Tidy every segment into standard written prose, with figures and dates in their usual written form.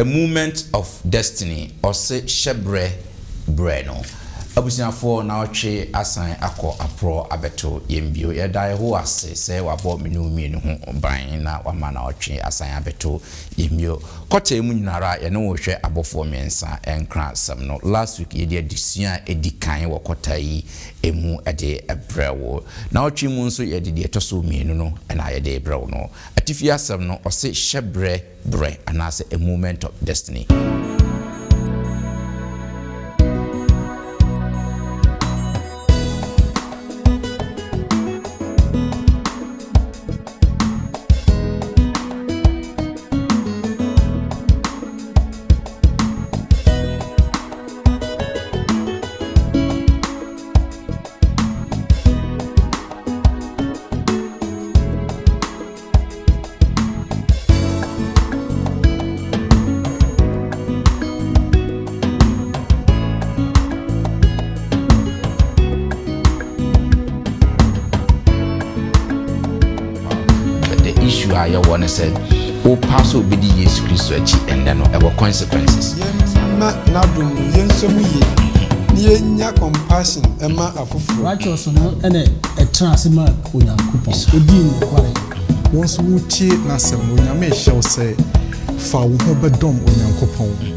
A Moment of Destiny, Ɔse Hyɛbrɛ Berɛ No. Abusuafoɔ, naɔtwe asan akɔ aporɔ abɛto yɛn bio. Yɛda Yehowa ase sɛ wabɔ me ne wo mmienu ho ban na wama naɔtwe asan abɛto yɛn bio. Kɔta yi mu nyinara yɛne wo rehwɛ abɔfoɔ mmiɛnsa nkrasɛm no. Last week yɛde adesua a ɛdi kan wɔ kɔta yi mu de brɛ wo. Naɔtwe mu nso yɛde deɛ ɛtɔ so mmienu no na yɛde rebrɛ wo no. Atifi asɛm no ɔse hyɛbrɛ berɛ anaasɛ a moment of destiny. The issue a yɛwɔ ne sɛ wopa sɛ wobɛdi Yesu Kristo akyi ɛnnɛ no ɛwɔ consequences. Yɛmma n'adom no yɛnsɔ mu yie na yɛnnya compassion mma afoforo. Righteous no na ɛtena ase maa Onyankopɔn, odii nokware. Wo nso wotie n'asɛm no, Onyame rehyɛ wo sɛ fa wo ho bɛdɔm Onyankopɔn.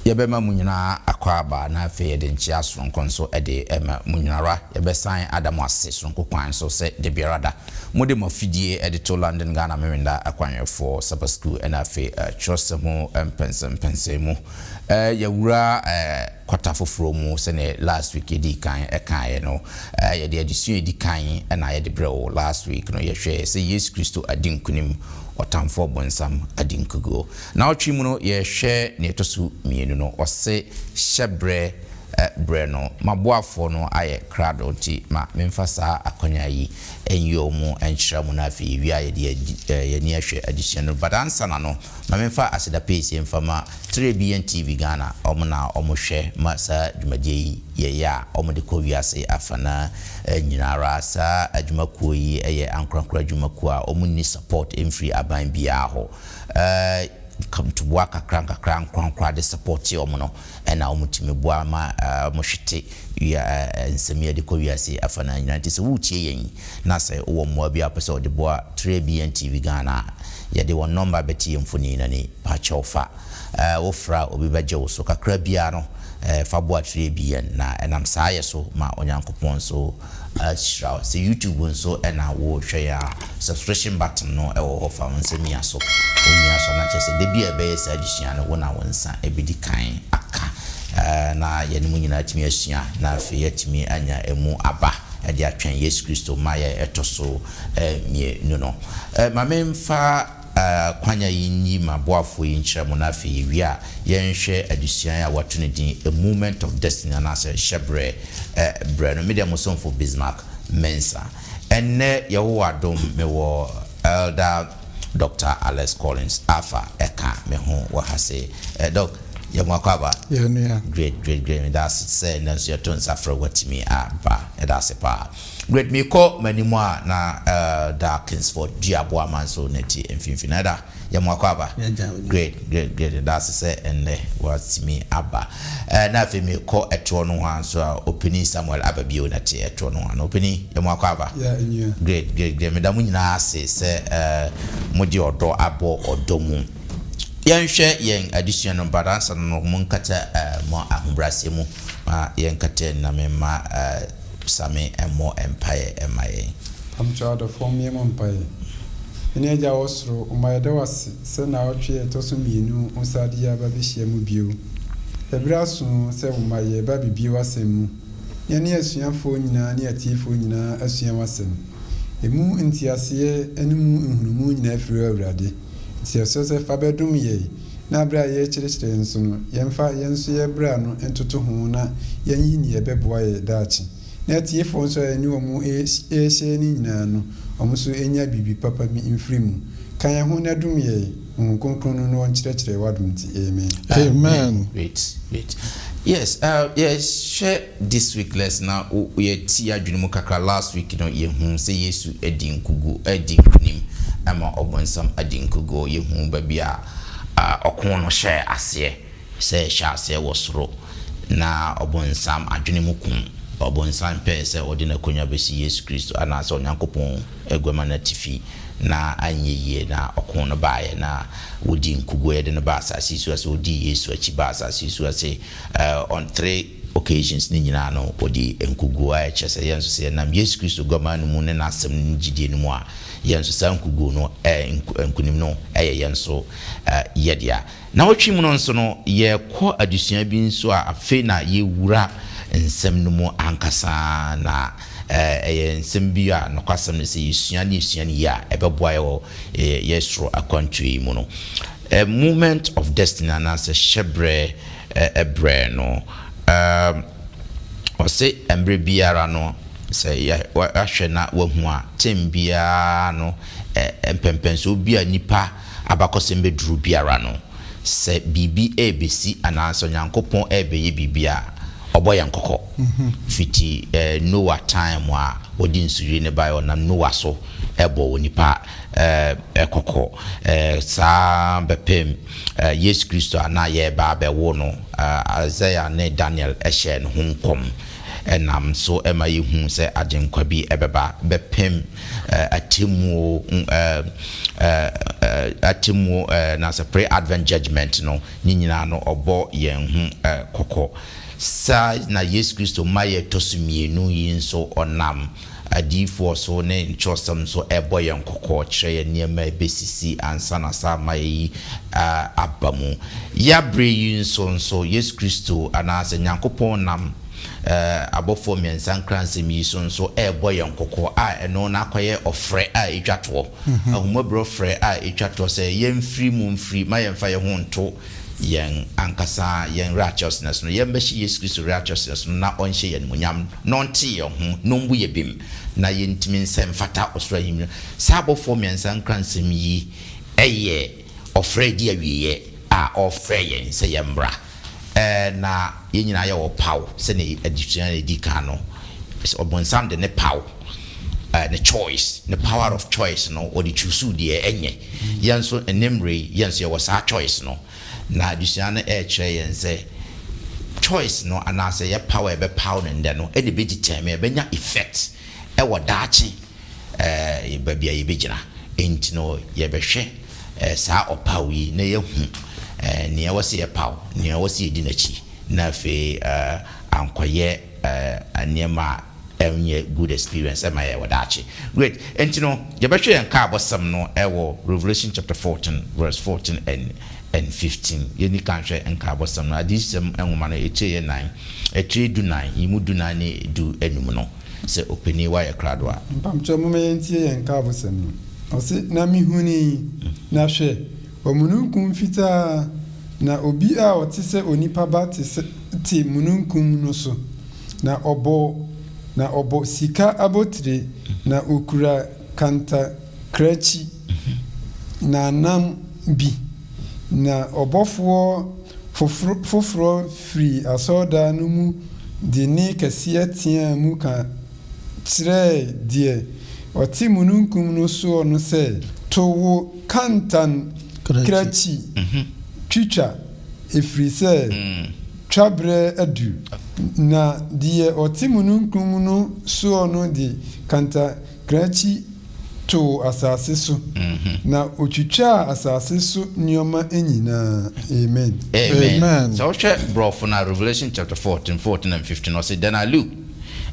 Yɛbɛma mo nyinaa akwaaba na afei yɛde nkyea soronko nso de ma mo nyinara. Yɛbɛsan ada mo ase soronko kwan so sɛ dabiara da mode mo afidie de to London Ghana Memenda Akwanhwɛfoɔ Saba Sukuu ɛna afei Twerɛsɛm mu mpɛnsɛmpɛnsɛn mu. Yɛawura kwata foforɔ mu sɛdeɛ last week yɛdii kan kaeɛ no. Yɛde adesua a ɛdi kan na yɛde brɛ wo. Last week no yɛhwɛɛ sɛ Yesu Kristo adi nkunim, ɔtamfoɔ bonsam adi nkuguo. Naawɔtwe mu no yɛrehwɛ nea ɛtɔ so mienu no, ɔse hyɛbrɛ berɛ no m'aboafoɔ no ayɛ krado nti ma memfa saa akwanya yi nyi wɔn nkyerɛ mo na afei yɛwie a yɛde yɛn ani ahwɛ adesua no but ansa na no ma memfa aseda piesie mfa ma 3BN TV Ghana wɔn na wɔn hwɛ ma saa dwumadie yi yɛyɛ a wɔn de kɔ wiase afanaa nyina ara. Saa adwumakuo yi yɛ ankorankoro adwumakuo a wɔn nni support mfiri aban biara hɔ. Ntoboa kakra nkakra ankorankoro de support wɔn no na wɔn tumi boa ma wɔn hwete wia nsɛm yi de kɔ wiase afanaa nyina. Nti sɛ woretie yɛn na sɛ wowɔ mmoa bi a wopɛ sɛ wode boa 3BN TV Ghana a, yɛde wɔn nɔmba bɛte yɛn mfoni no ani. Pakyɛw fa. Wofrɛ a obi bɛgye wo so. Kakra biara no, fa boa 3BN na ɛnam saa yɛ so ma Onyankopɔn nso ahyira wo. Sɛ YouTube nso na worehwɛ yɛn a, subscription button no wɔ hɔ, fa wo nsa mia so. Womia so a, na kyerɛ sɛ da bi a yɛbɛyɛ saa adesua no, wo na wo nsa bɛdi kan aka na yɛne mo nyinaa atumi asua na afei yɛatumi anya ɛmu aba de atwɛn Yesu Kristo mmaeɛ a ɛtɔ so mmienu no. Ma memfa Kwanya yi nyi m'aboafoɔ yi nkyerɛ mo na afei yɛwie a yɛnhwɛ adesua yi a wɔato no din A Moment of Destiny anaasɛ Hyɛberɛ Berɛ no. Me deɛ mo somfo Bismarck Mensah. Ɛnnɛ Yehowa adom mewɔ Elder Doctor Alex Collins Arthur ɛka me ho wɔ ha sei. Doc, yɛ mo akwaaba. Yɛ nua. Great, great, great. Meda ase sɛ nnɛ nso yɛto nsa frɛ wo watumi aba. Yɛda ase paa. Great mekɔ m'anim a na Elder Kingsford Duaboa Manso na ɛte mfimfini. Elder, yɛ mo akwaaba. Great, great, great. Yɛda ase sɛ ɛnnɛ woatumi aba. Na afei mekɔ ɛtoɔ nohoa nso a, Ɔpanin Samuel aba bio na ɛte ɛtoɔ nohoa no. Ɔpanin, yɛ mo akwaaba. Great, great, great. Meda mo nyinaa ase sɛ mode ɔdɔ abɔ ɔdɔ mu. Yɛnhwɛ yɛn adesua no, but ansa no, monkata mo ahobrɛaseɛ mu ma yɛnkata na memma Same mmɔ mpaeɛ mma yɛn. Mpamokyɛw adɔfoɔ mo yɛmɔ mpaeɛ. Yɛne Agya a ɔwɔ soro, wo mma yɛda wo ase sɛ naawɔtwe a ɛtɔ so mienu wo saa de yɛ aba bɛhyia mu bio. Ɛberɛ aso sɛ wo mma yɛreba abɛbue w'asɛm mu na yɛne asuafoɔ nyinaa ne atiefoɔ nyinaa asua w'asɛm. Ɛmu nteaseɛ ne mu nhunumu nyinaa firi wo Awurade. Nti yɛsrɛ sɛ fa bɛdom yɛn na berɛ a yɛrekyerɛkyerɛ nso no, yɛmfa yɛn nso yɛn bra no ntoto ho na yɛnyi nea ɛbɛboa yɛn daakye. Na atiefoɔ nso a yɛne wɔn rehyɛ no nyinaa no, wɔn nso nnya biribi papa bi mfiri mu. Ka yɛn ho na dom yɛn, Honhom Kronkron no na ɔnkyerɛkyerɛ w'adom nti. Amen. Amen. Great, great. Yes, yɛhwɛ this week lesson na yɛti adwene mu kakra. Last week no yɛhu sɛ Yesu adi nkugu, adi nkunim ama ɔbonsam adi nkuguo. Yɛhu baabi a. Ɔko no hyɛɛ aseɛ, sɛ ɛhyɛɛ aseɛ wɔ soro, na ɔbonsam adwene mu ko. Ɔbonsam pɛɛ sɛ ɔde n'akonnwa bɛsi Yesu Kristo anaasɛ Onyankopɔn aguama no atifi, na anyɛ yie, na ɔko no baeɛ, na wɔdii nkuguo, yɛde no baa asase yi so ase, wɔdii Yesu akyi baa asase yi so ase, on three occasions ne nyinaa no, wɔdii nkuguo, a ɛkyerɛ sɛ yɛn nso sɛ yɛnam Yesu Kristo guamaa no mu ne n'asɛm no ne gyidie no mu a, Yɛn nso, saa nkoguo no, nkonim no yɛ yɛn nso yɛ dea. Nnawɔtwe mu no nso no, yɛrekɔ adesua bi nso a afei na yɛwura nsɛm no mu ankasa, na ɛyɛ nsɛm bi a nokwasɛm ne sɛ yɛsua na yɛsua no yie a, ɛbɛboa yɛn wɔ yɛn soro akwantuo yi mu no. Moment of Destiny anaasɛ hyɛberɛ berɛ no, ɔse mmerɛ biara no, Sɛ yɛahwɛ na woahu a, term biara no, mpɛnpɛnsoɔ bi a nnipa abakɔsɛm bɛduru biara no, sɛ biribi rebɛsi anaasɛ Onyankopɔn rebɛyɛ biribi a, ɔbɔ yɛn kɔkɔ. Fiti Noah time a wɔde nsuyiri no baeɛ, ɔnam Noah so bɔɔ onipa kɔkɔ. Saa ara bɛpem Yesu Kristo a na yɛreba abɛwo no, Isaiah ne Daniel hyɛɛ ne ho nkɔm. Ɛnam so ma yehu sɛ Agyenkwa bi bɛba bɛpem atemmuo atemmuo anaasɛ pre-advent judgement no, ne nyinaa no ɔbɔ yɛn ho kɔkɔ. Saa na Yesu Kristo mmaeɛ a ɛtɔ so mmienu yi nso ɔnam adiyifoɔ so ne ntwerɛsɛm so rebɔ yɛn kɔkɔ kyerɛ yɛn nneɛma a ɛbɛsisi ansa na saa mmaeɛ yi aba mu. Yɛn berɛ yi nso nso, Yesu Kristo anaasɛ Nyankopɔn nam abɔfoɔ mmiɛnsa nkransɛm yi so nso rebɔ yɛn kɔkɔ a ɛno no akɔyɛ ɔfrɛ a ɛtwa toɔ, ahummɔborɔ frɛ a ɛtwa toɔ sɛ yɛmfiri mu mfiri, ma yɛmfa yɛn ho nto yɛn ankasa yɛn righteousness no, yɛmmɛhyɛ Yesu Kristo righteousness no na ɔnhyɛ yɛn animuonyam, na ɔnte yɛn ho, na ɔmmu yɛn bem, na yɛntumi nsɛ mfata ɔsoro ahenni no. Saa abɔfoɔ mmiɛnsa nkransɛm yi yɛ ɔfrɛ a ɛdi awieɛ a ɔrefrɛ yɛn sɛ yɛmmra. Na yɛn nyinaa yɛwɔ paw sɛdeɛ adesua a ɛdi kan no, ɔbonsam de ne paw, ne choice, ne power of choice no, ɔde choosuu deɛ ɛnyɛ. Yɛn nso ɛnnɛ mmerɛ yi, yɛn nso yɛwɔ saa choice no. Na adesua no ɛrekyerɛ yɛn sɛ choice no anaasɛ yɛ paw a yɛbɛpaw no nnɛ no ɛna ɛbɛ determine, ɛbɛnya effect ɛwɔ daakye baabi a yɛbɛgyina. Enti no yɛbɛhwɛ saa ɔpaw yi na yɛahu nea ɛwɔ sɛ yɛpaw, nea ɛwɔ sɛ yɛdi n'akyi na afei ankɔyɛ nneɛma a ɛnyɛ good experience ɛma yɛn wɔ daakye. Great. Enti no, yɛbɛhwɛ yɛn nkaabɔsɛm no ɛwɔ Revelation chapter 14 verse 14 and 15. Yɛnni kan hwɛ nkaabɔsɛm no. Adiyisɛm nwoma no etire yɛ nan, etire dunan, yi mu dunan ne du enum no. Sɛ ɔpanin woayɛ krado a. Mpamokyɛw momma yɛntie yɛn nkaabɔsɛm no. Ɔse, Na mehunii, na hwɛ, omununkum fitaa, na obi a ɔte sɛ onipa ba te sɛ te mununkum no so. Na ɔbɔ na ɔbɔ sika abotire, na ɔkura kantakrakyi nnamnam bi. Na ɔbɔfoɔ foforo foforɔ firii asɔredan no mu de nne kɛseɛ teaa mu ka kyerɛɛ deɛ ɔte mununkum no soɔ no sɛ, To wo kantankrakyi twitwa, ɛfiri sɛ twaberɛ adu. Na deɛ ɔte mununkum no soɔ no de kantakrakyi too asase so, na ɔtwitwaa asase so nneɛma nyinaa. Amen. Amen. Sɛ wohwɛ borɔfo no a, Revelation chapter 14, 14 and 15, ɔse, Then I looked,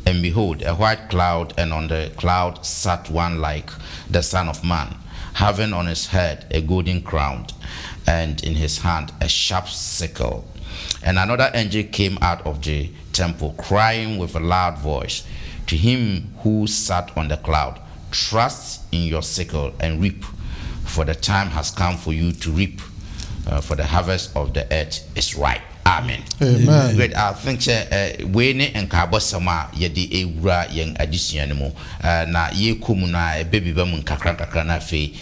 and behold, a white cloud, and on the cloud sat one like the Son of Man, having on his head a golden crown, and in his hand a sharp sickle. And another angel came out of the temple, crying with a loud voice to him who sat on the cloud, Trust in your sickle and reap, for the time has come for you to reap, for the harvest of the earth is ripe. Amen. Amen. Great. I think sɛ wei ne nkaabɔsɛm a yɛde ewura yɛn adesua no mu. Na yɛkɔ mu no a ɛbɛbiba mu nkakra nkakra na afei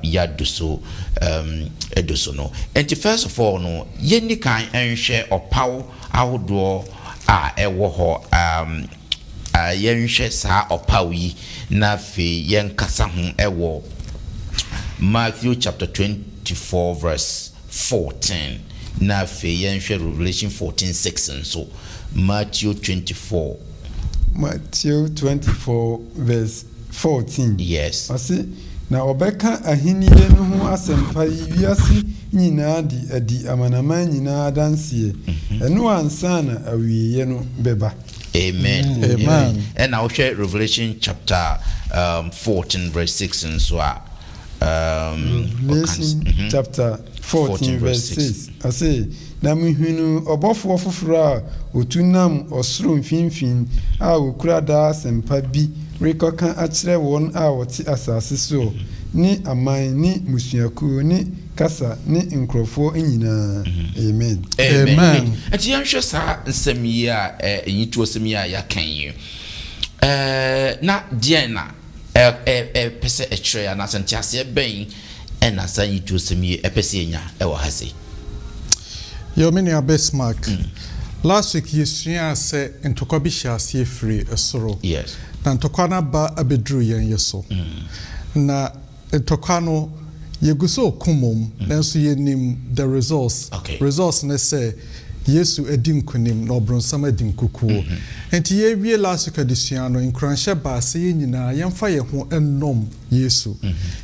yɛadu so adu so no. Nti first of all no, yɛnni kan nhwɛ ɔpaw ahodoɔ a ɛwɔ hɔ. Yɛnhwɛ saa ɔpaw yi na afei yɛnkasa ho wɔ Matthew chapter 24 verse. 14. Na afei yɛnhwɛ Revelation 14 6 nso. Matthew 24. Matthew 24 verse 14. Yes. Ɔse, na ɔbɛka ahennie no ho asɛmpa yi wiase nyinaa de adi amanaman nyinaa adanseɛ. Ɛno ansa na awieeɛ no bɛba. Amen. Amen. Ɛna wohwɛ Revelation chapter 14 verse 6 nso a, Revelation chapter 14 verse 6. Ɔse, na mehunu ɔbɔfoɔ foforɔ a otu nam ɔsoro mfimfini a okura daa asɛmpa bi rekɔka akyerɛ wɔn a wɔte asase soɔ ne aman ne mmusuakuo ne kasa ne nkurɔfoɔ nyinaa. Amen. Amen. Amen. Nti yɛnhwɛ saa nsɛm yi a ɛnyituo sɛm yi a yɛaka yi, na deɛn na ɛpɛ sɛ ɛkyerɛ anaasɛ nteaseɛ bɛn ɛna saa nyituo sɛm yi ɛpɛ sɛ yɛnya ɛwɔ ha sei? Yo, me nua Bismarck. Last week yɛsua sɛ ntɔkwa bi hyɛ aseɛ firi soro. Na ntɔkwa no aba abɛduru yɛn yɛ so. Na ntɔkwa no yɛgu so ɔko mom, nanso yɛnim the results. Results ne sɛ Yesu adi nkonim na ɔbronsam adi nkukuo. Nti yɛwie last week adesua no, nkuranhyɛ baa sɛ yɛn nyinaa yɛmfa yɛn ho nnom Yesu.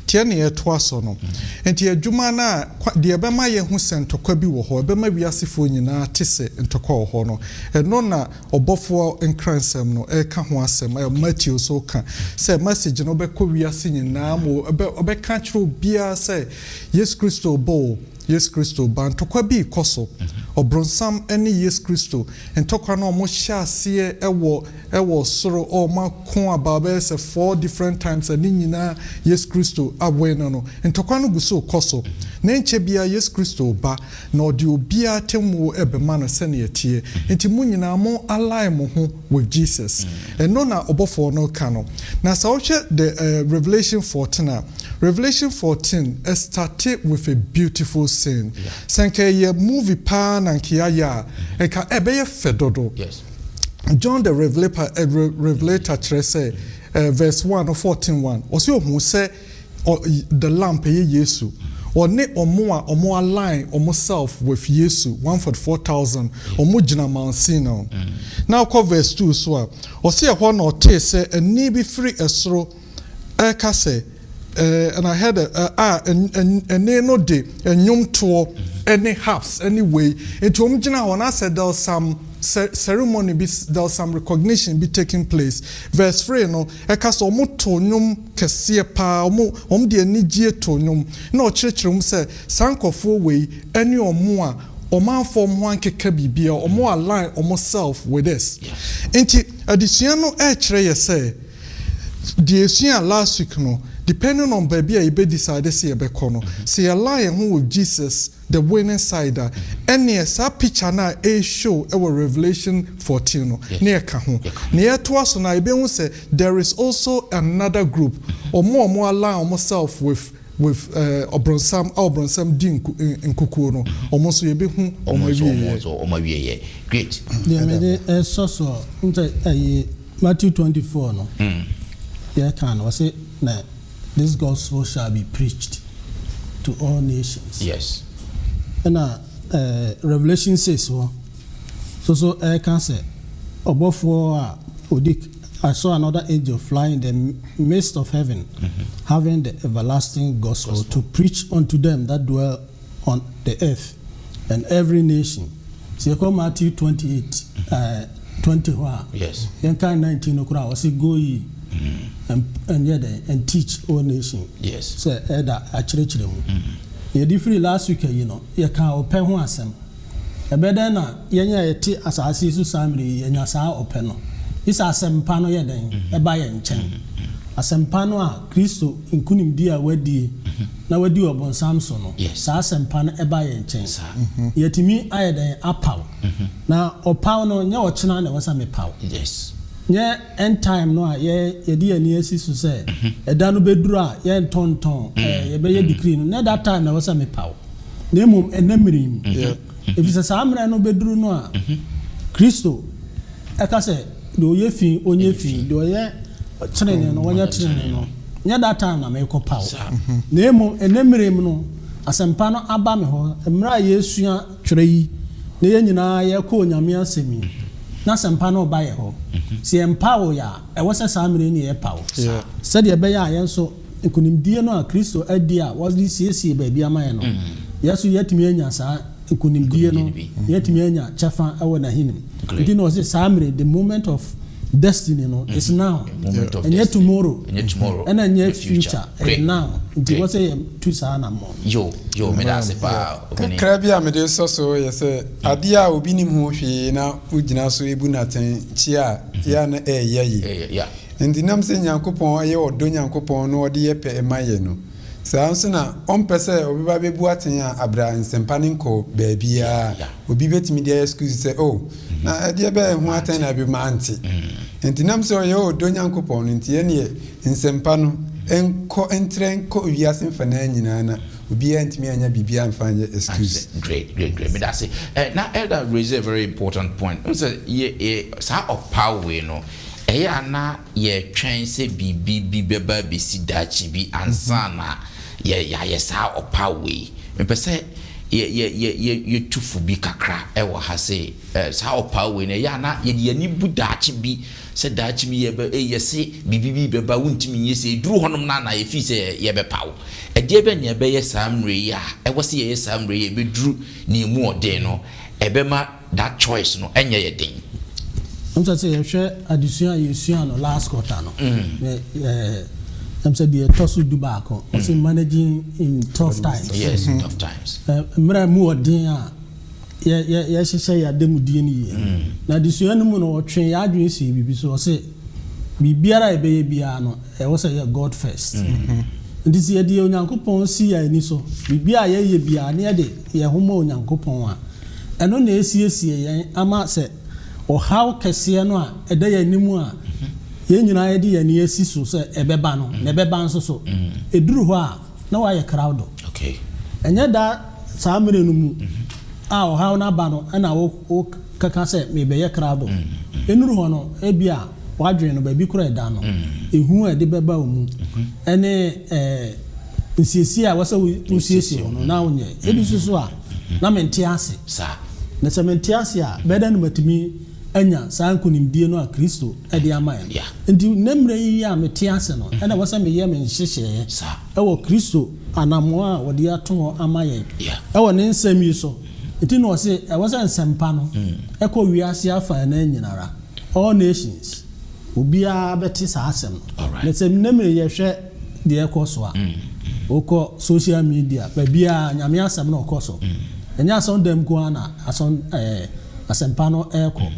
Nti ɛne yɛtoa so no. Nti adwuma no a deɛ ɛbɛma yɛn ho sɛ ntɔkwa bi wɔ hɔ, ɛbɛma wiasefoɔ nyinaa te sɛ ntɔkwa wɔ hɔ no, ɛno na ɔbɔfoɔ nkransɛm no ɛreka ho asɛm. Matthew so ka sɛ message no bɛkɔ wiase nyinaa ma ɔbɛka kyerɛ obiara sɛ Yesu Kristo bɔ o, Yesu Kristo ba. Ntɔkwa bi kɔ so. Ɔbronsam ne Yesu Kristo ntɔkwa no a wɔn hyɛ aseɛ ɛwɔ soro a wɔn ako aba bɛyɛ sɛ four different times a ne nyinaa Yesu Kristo awin no. Ntɔkwa no gu so kɔ so. Na nkyɛ bia Yesu Kristo ba na ɔde obiara temmuo ɛbɛma no sɛnea ɛteɛ. Nti mo nyinaa mo align mo ho with Jesus. Ɛno na ɔbɔfoɔ no ka no. Na sɛ wohwɛ the Revelation 14 a, Revelation 14 started with a beautiful scene. Sɛ nka ɛyɛ movie paa na nka yɛayɛ a, nka ɛbɛyɛ fɛ dodo. John the Revelator kyerɛ sɛ verse 1 no 14 1, ɔsɛ ohun sɛ the lamb ɛyɛ Yesu. Ɔne ɔmo a ɔmo align ɔmo self with Yesu, 144,000, ɔmo gyina Mount Sinai. Na ɔkɔ verse 2 so a, ɔsɛ ɛhɔ na ɔtee sɛ ɛnne bi firi ɛsoro ɛka sɛ and I heard a ɛnne no de ɛnwomtoɔ ɛne harps ɛne wei. Nti ɔmo gyina hɔ na sɛ there was some ceremony bi, there was some recognition bi taking place. Verse 3 no ɛka sɛ ɔmo to nnwom kɛseɛ paa, ɔmo de anigye to nnwom, na ɔkyerɛkyerɛ mu sɛ saa nkurɔfoɔ wei ɛne ɔmo a ɔmanfoɔ ɔmo ho ankeka biribiara, ɔmo align ɔmo self with this. Nti adesua no ɛrekyerɛ yɛ sɛ deɛ esua last week no, depending on baabi a yɛbɛ decide sɛ yɛbɛkɔ no, sɛ yɛ align yɛn ho with Jesus, the winning side a, ɛneɛ saa picture no a ɛreshow ɛwɔ Revelation 14 no ne yɛka ho. Na yɛtoa so na yɛbɛhu sɛ there is also another group, ɔmo a ɔmo align ɔmo self with ɔbronsam a ɔbronsam di nkukuo no, ɔmo nso yɛbɛhu ɔmo Ɔmo nso ɔmo awieɛ. nso ɔmo awieɛ. Great. Deɛ mede ɛsɔ so nkyɛ ɛyɛ Matthew 24 no. Yɛka no, ɔse na this gospel shall be preached to all nations. Ɛna Revelation 6 hɔ so ɛka sɛ ɔbɔfoɔ a odi, I saw another angel fly in the midst of heaven, having the everlasting gospel to preach unto them that dwell on the earth and every nation. Sɛ yɛkɔ Matthew 28 20 hɔ a, yɛnka 19 no koraa, ɔse go ye and yɛ dɛn and teach all nation. Sɛ ɛda akyerɛkyerɛ mu. Yɛde firi last week yi no, yɛka ɔpɛ ho asɛm. Ɛbɛ dɛn na yɛn a yɛte asase yi so saa mmere yi yɛnya saa ɔpɛ no? Isa asɛmpa no yɛ dɛn ɛba yɛn nkyɛn. Asɛmpa no a Kristo nkonimdi a wadie na wadi ɔbɔnsam so no, saa asɛmpa no ɛba yɛn nkyɛn. Yɛtumi ayɛ dɛn apaw. Na ɔpaw no nyɛ ɔkyena na ɛwɔ sɛ mepaw. Nyɛ end time no a yɛde yɛn ani asi so sɛ ɛda no bɛduru a yɛntɔntɔn yɛbɛyɛ decree no, nyɛ that time na ɛwɔ sɛ mepaw. Na mmom ɛnɛ mmere yi mu. Ɛfiri sɛ saa mmerɛ no bɛduru no a, Kristo ɛka sɛ deɛ ɔyɛ fi ɔnyɛ fi, deɛ ɔyɛ tenene no ɔnyɛ tenene no, nyɛ that time na mekɔ paw. Na mmom ɛnɛ mmerɛ mu no, Asɛmpa no aba me hɔ. Mmerɛ a yɛresua twerɛ yi na yɛn nyinaa yɛrekɔ Onyame asɛm yi, na asɛmpa no reba yɛn hɔ. Sɛ yɛmpaw yɛ a, ɛwɔ sɛ saa mmerɛ yi na yɛpaw. Sɛdeɛ ɛbɛyɛ a yɛn nso, nkonimdie no a Kristo adi a wɔde siesie baabi ama yɛn no, yɛn nso yɛatumi anya saa nkonimdie no, na yɛatumi anya kyɛfa wɔ N'ahenni mu. Nti na ɔse saa mmerɛ yi, the moment of destiny no is now. Ɛnyɛ tomorrow, ɛna ɛnyɛ future, ɛyɛ now. Nti ɛwɔ sɛ yɛtu saa anammɔn no. Yo, yo, meda ase paa, Obini. Kakra bi a mede resɔ so yɛ sɛ, adeɛ a obi nim ho hwee na wogyina so bu no atɛn kyia a, yɛ a na ɛyɛ yie. Enti nam sɛ Nyankopɔn yɛ ɔdɔ Nyankopɔn na ɔde yɛ pɛ ma yɛ no, saa ara nso na ɔmpɛ sɛ ɔbɛba abɛbu atɛn a abrɛ a nsɛmpa no nkɔɔ baabiara a obi bɛtumi de ayɛ excuse sɛ, Oh, na ɛdeɛ bɛn ho atɛn na ɛbɛbu? Mante. Enti nam sɛ ɔyɛ ɔdɔ Nyankopɔn no nti, ɛnneɛ nsɛmpa no nkɔ ntrɛ nkɔ wiase mfanaa nyinaa na obiara ntumi anya biribiara amfa anyɛ excuse. Great, great, great. Meda ase. Eh, na Elder raise a very important point. Wohu sɛ yɛ, yɛ, saa ɔpaw wei no, Ɛyɛ a na yɛretwɛn sɛ biribi bi bɛba abɛsi daakye bi ansa na yɛayɛ saa ɔpaw wei. Mepɛ sɛ yɛtu fo bi kakra wɔ ha sei. Saa ɔpaw wei no, ɛyɛ a na yɛde yɛn ani bu daakye bi sɛ daakye bi yɛbɛ, ei, yɛse biribi bi bɛba, wontumi nyɛ sei. Ɛduru hɔnom no a na yɛfii sɛ yɛbɛpaw. Ɛdeɛ bɛn na yɛbɛyɛ saa mmerɛ yi a ɛwɔ sɛ yɛyɛ saa mmerɛ yi a ɛbɛduru nea ɛmu ɔden no, ɛbɛma that choice no ɛnyɛ yɛ den. Ɛm sɛ sɛ yɛhwɛ adesua a yɛsua no last quarter no, ɛm sɛ deɛ ɛtɔ so 11, ɔse managing in tough times. Yes, in tough times. Mmerɛ mu ɔden a yɛhyehyɛ yɛn ademudeɛ no yie. Na adesua no mu no, ɔtwe yɛn adwene sii biribi so, ɔse biribiara a yɛbɛyɛ biara no, ɛwɔ sɛ yɛ God first. Nti sɛ yɛde Onyankopɔn si yɛn ani so, biribiara a yɛyɛ biara na yɛde yɛn ho ma Onyankopɔn a, Ɛno na ɛresiesie yɛn ama sɛ ɔhaw kɛseɛ no a ɛda yɛn anim a yɛn nyinaa yɛde yɛn ani asi so sɛ ɛbɛba no, na ɛbɛba nso so. Ɛduru hɔ a, na woayɛ krado. Ɛnyɛ da saa mmerɛ no mu a ɔhaw no aba no na wokeka sɛ merebɛyɛ krado. Ɛnuru hɔ no, ebia w'adwene no, baabi koraa a ɛda no, ehu a ɛde bɛba wo mu ne nsiesie a ɛwɔ sɛ wosiesie wo no, na wonyɛ. Ebi nso so a, na mente ase. Na sɛ mente ase a, bɛyɛ dɛn na matumi anya saa nkonimdie no a Kristo de ama yɛn no? Enti nnɛ mmerɛ yi a mete ase no, ɛna ɛwɔ sɛ meyɛ me nhyehyɛeɛ wɔ Kristo anammɔn a ɔde ato hɔ ama yɛn wɔ ne nsɛm yi so. Enti na ɔse ɛwɔ sɛ nsɛmpa no kɔ wiase afanan nyinara, all nations. Obiara bɛte saa asɛm no. Na sɛ nnɛ mmerɛ yi yɛhwɛ deɛ ɛrekɔ so a, wokɔ social media, baabiara Nyame asɛm no rekɔ so. Ɛnyɛ asɔndɛm nko ara na asɔn ɛɛ asɛmpa no rekɔ.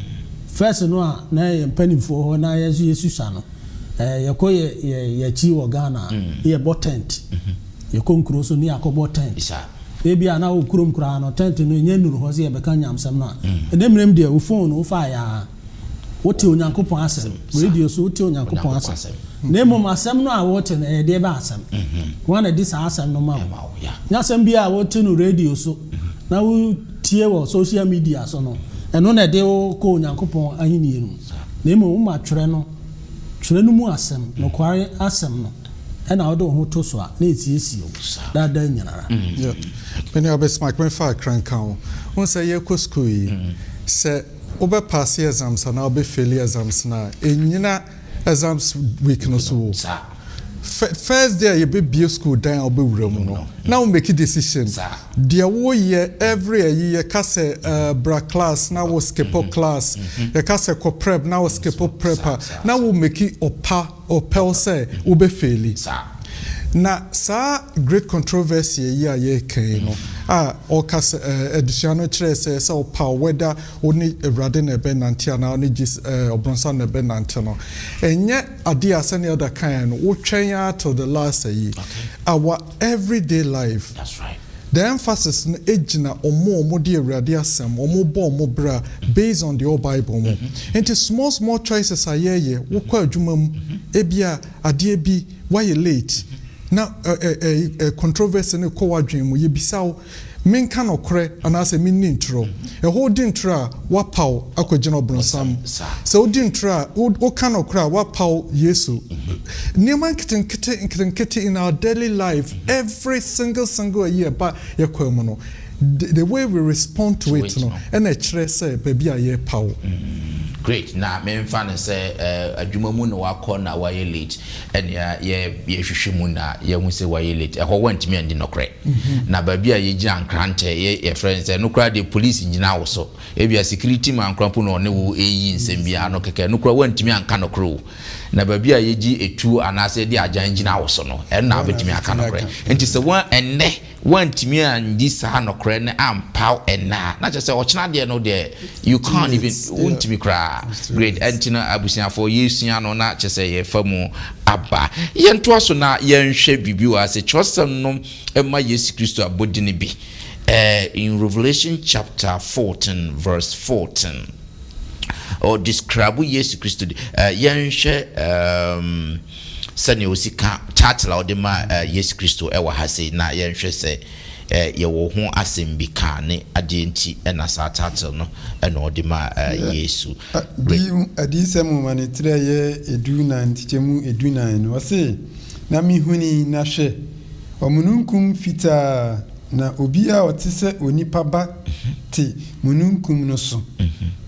First no a na yɛn mpanimfoɔ hɔ na yɛn nso yɛsusua no, ɛɛ yɛkɔ yɛ yɛ yɛakyi wɔ Ghana a, ne yɛbɔ tent. Yɛkɔ nkuro so ne yɛakɔbɔ tent. Ebia na wo kurom koraa no tent no ɛnyɛ nnuru hɔ sɛ yɛbɛka nyamsɛm no a. Ɛnnɛ mmerɛ mu deɛ wo phone no wofaeɛ ara. Wote Onyankopɔn asɛm. Radio so wote Onyankopɔn asɛm. Na mmom asɛm no a wote no, ɛyɛ deɛ bɛn asɛm? Hwan na ɛde saa asɛm no ma wo? Nyɛ asɛm biara a wote no radio so na wotie wɔ social media so no, ɛno na ɛde wo kɔ Onyankopɔn ahenni no mu. Na mmom woma twerɛ no, twerɛ no mu asɛm, nokware asɛm no, ɛna wode wo ho to so a, na ɛsiesie wo daa daa nyinara. Yeah. Me nua Bismarck, memfa akra nka wo. Wohu sɛ yɛrekɔ sukuu yi, sɛ Wobɛ paase exams anaa wobɛ faili exams no a, ɛnnyina exams week no so o. First day a yɛbɛ bue school dan a wobɛ wura mu no, na wo make decision. Deɛ wo yɛ every ayi, yɛka sɛ bra class na wo skipo class, yɛka sɛ kɔ prep na wo skipo prep a, na wo make ɔpa. Ɔpɛw sɛ wobɛfeeli. Na saa Great Controversy yi a yɛreka yi no, a ɔka sɛ, ɛɛ, adesua no kyerɛɛ sɛ ɛsɛ sɛ wopaw whether wo ne Awurade na ɛbɛnante anaa wo ne Jesus, ɛɛ, ɔbronsam na ɛbɛnante no, ɛnyɛ ade a sɛnea Elder kaeɛ no, wotwɛn ara till the last ayi. Our everyday life. The emphasis no gyina wɔn a wɔde Awurade asɛm, wɔbɔ wɔn bra based on deɛ ɛwɔ Bible mu. Nti small small choices a yɛyɛ, wokɔ adwuma mu, ebia adeɛ bi woayɛ late na controversy no rekɔ w'adwene mu, yɛbisa wo, Menka nokorɛ anaasɛ menni ntorɔ? Ɛhɔ wodi ntorɔ a, woapaw akɔgyina ɔbronsam. Sɛ wodi ntorɔ a, woka nokorɛ a, woapaw Yesu. Nneɛma nketenkete nketenkete in our daily life, every single single ayi a ɛba yɛn kwan mu no, the way we respond to it no ɛna ɛkyerɛ sɛ baabi a yɛrepaw. Great, na memfa no sɛ adwuma mu na wakɔ na wayɛ late, ɛnea yɛ yɛhwehwɛ mu na yɛhu sɛ wayɛ late, ɛhɔ wantumi andi nɔkorɛ. Na baabi a yɛgyina nkrantɛ, yɛ yɛfrɛ no sɛ ɛno koraa deɛ, police ngyina wo so, ebia security man koraa mpo na ɔne wo ɛyi nsɛm biara no kɛkɛ, ɛno koraa wantumi anka nɔkorɛ o. Na baabi a yɛgye etuo anaasɛ yɛde agyan gyina wo so no, ɛno na wobɛtumi aka nɔkorɛ. Nti sɛ wɔn ɛnnɛ wantumi andi saa nɔkorɛ no ampaw ɛnnɛ a, na kyerɛ sɛ ɔkyena deɛ no deɛ, you can't even, wontumi koraa. Great, ɛnti no abusuafoɔ, yɛsua no na kyerɛ sɛ yɛfa mu aba. Yɛntoa so na yɛnhwɛ biribi wɔ ase. Kyerɛsɛm no ma Yesu Kristo abɔdini bi in Revelation chapter 14 verse 14, ɔ describe Yesu Kristo de. Yɛnhwɛ sɛnea osi ka title a ɔde ma Yesu Kristo ɛwɔ ha sei, na yɛnhwɛ sɛ yɛwɔ ho asɛm bi ka ne adeɛ nti ɛna saa title no ɛna ɔde ma Yesu. Bi Adiyisɛm nwoma ne tiri a ɛyɛ 14 nkyekyɛmu 14 no, ɔse, "Na mehunii, na hwɛ, ɔmununkum fitaa, na obi a ɔte sɛ onipa ba te mununkum no so,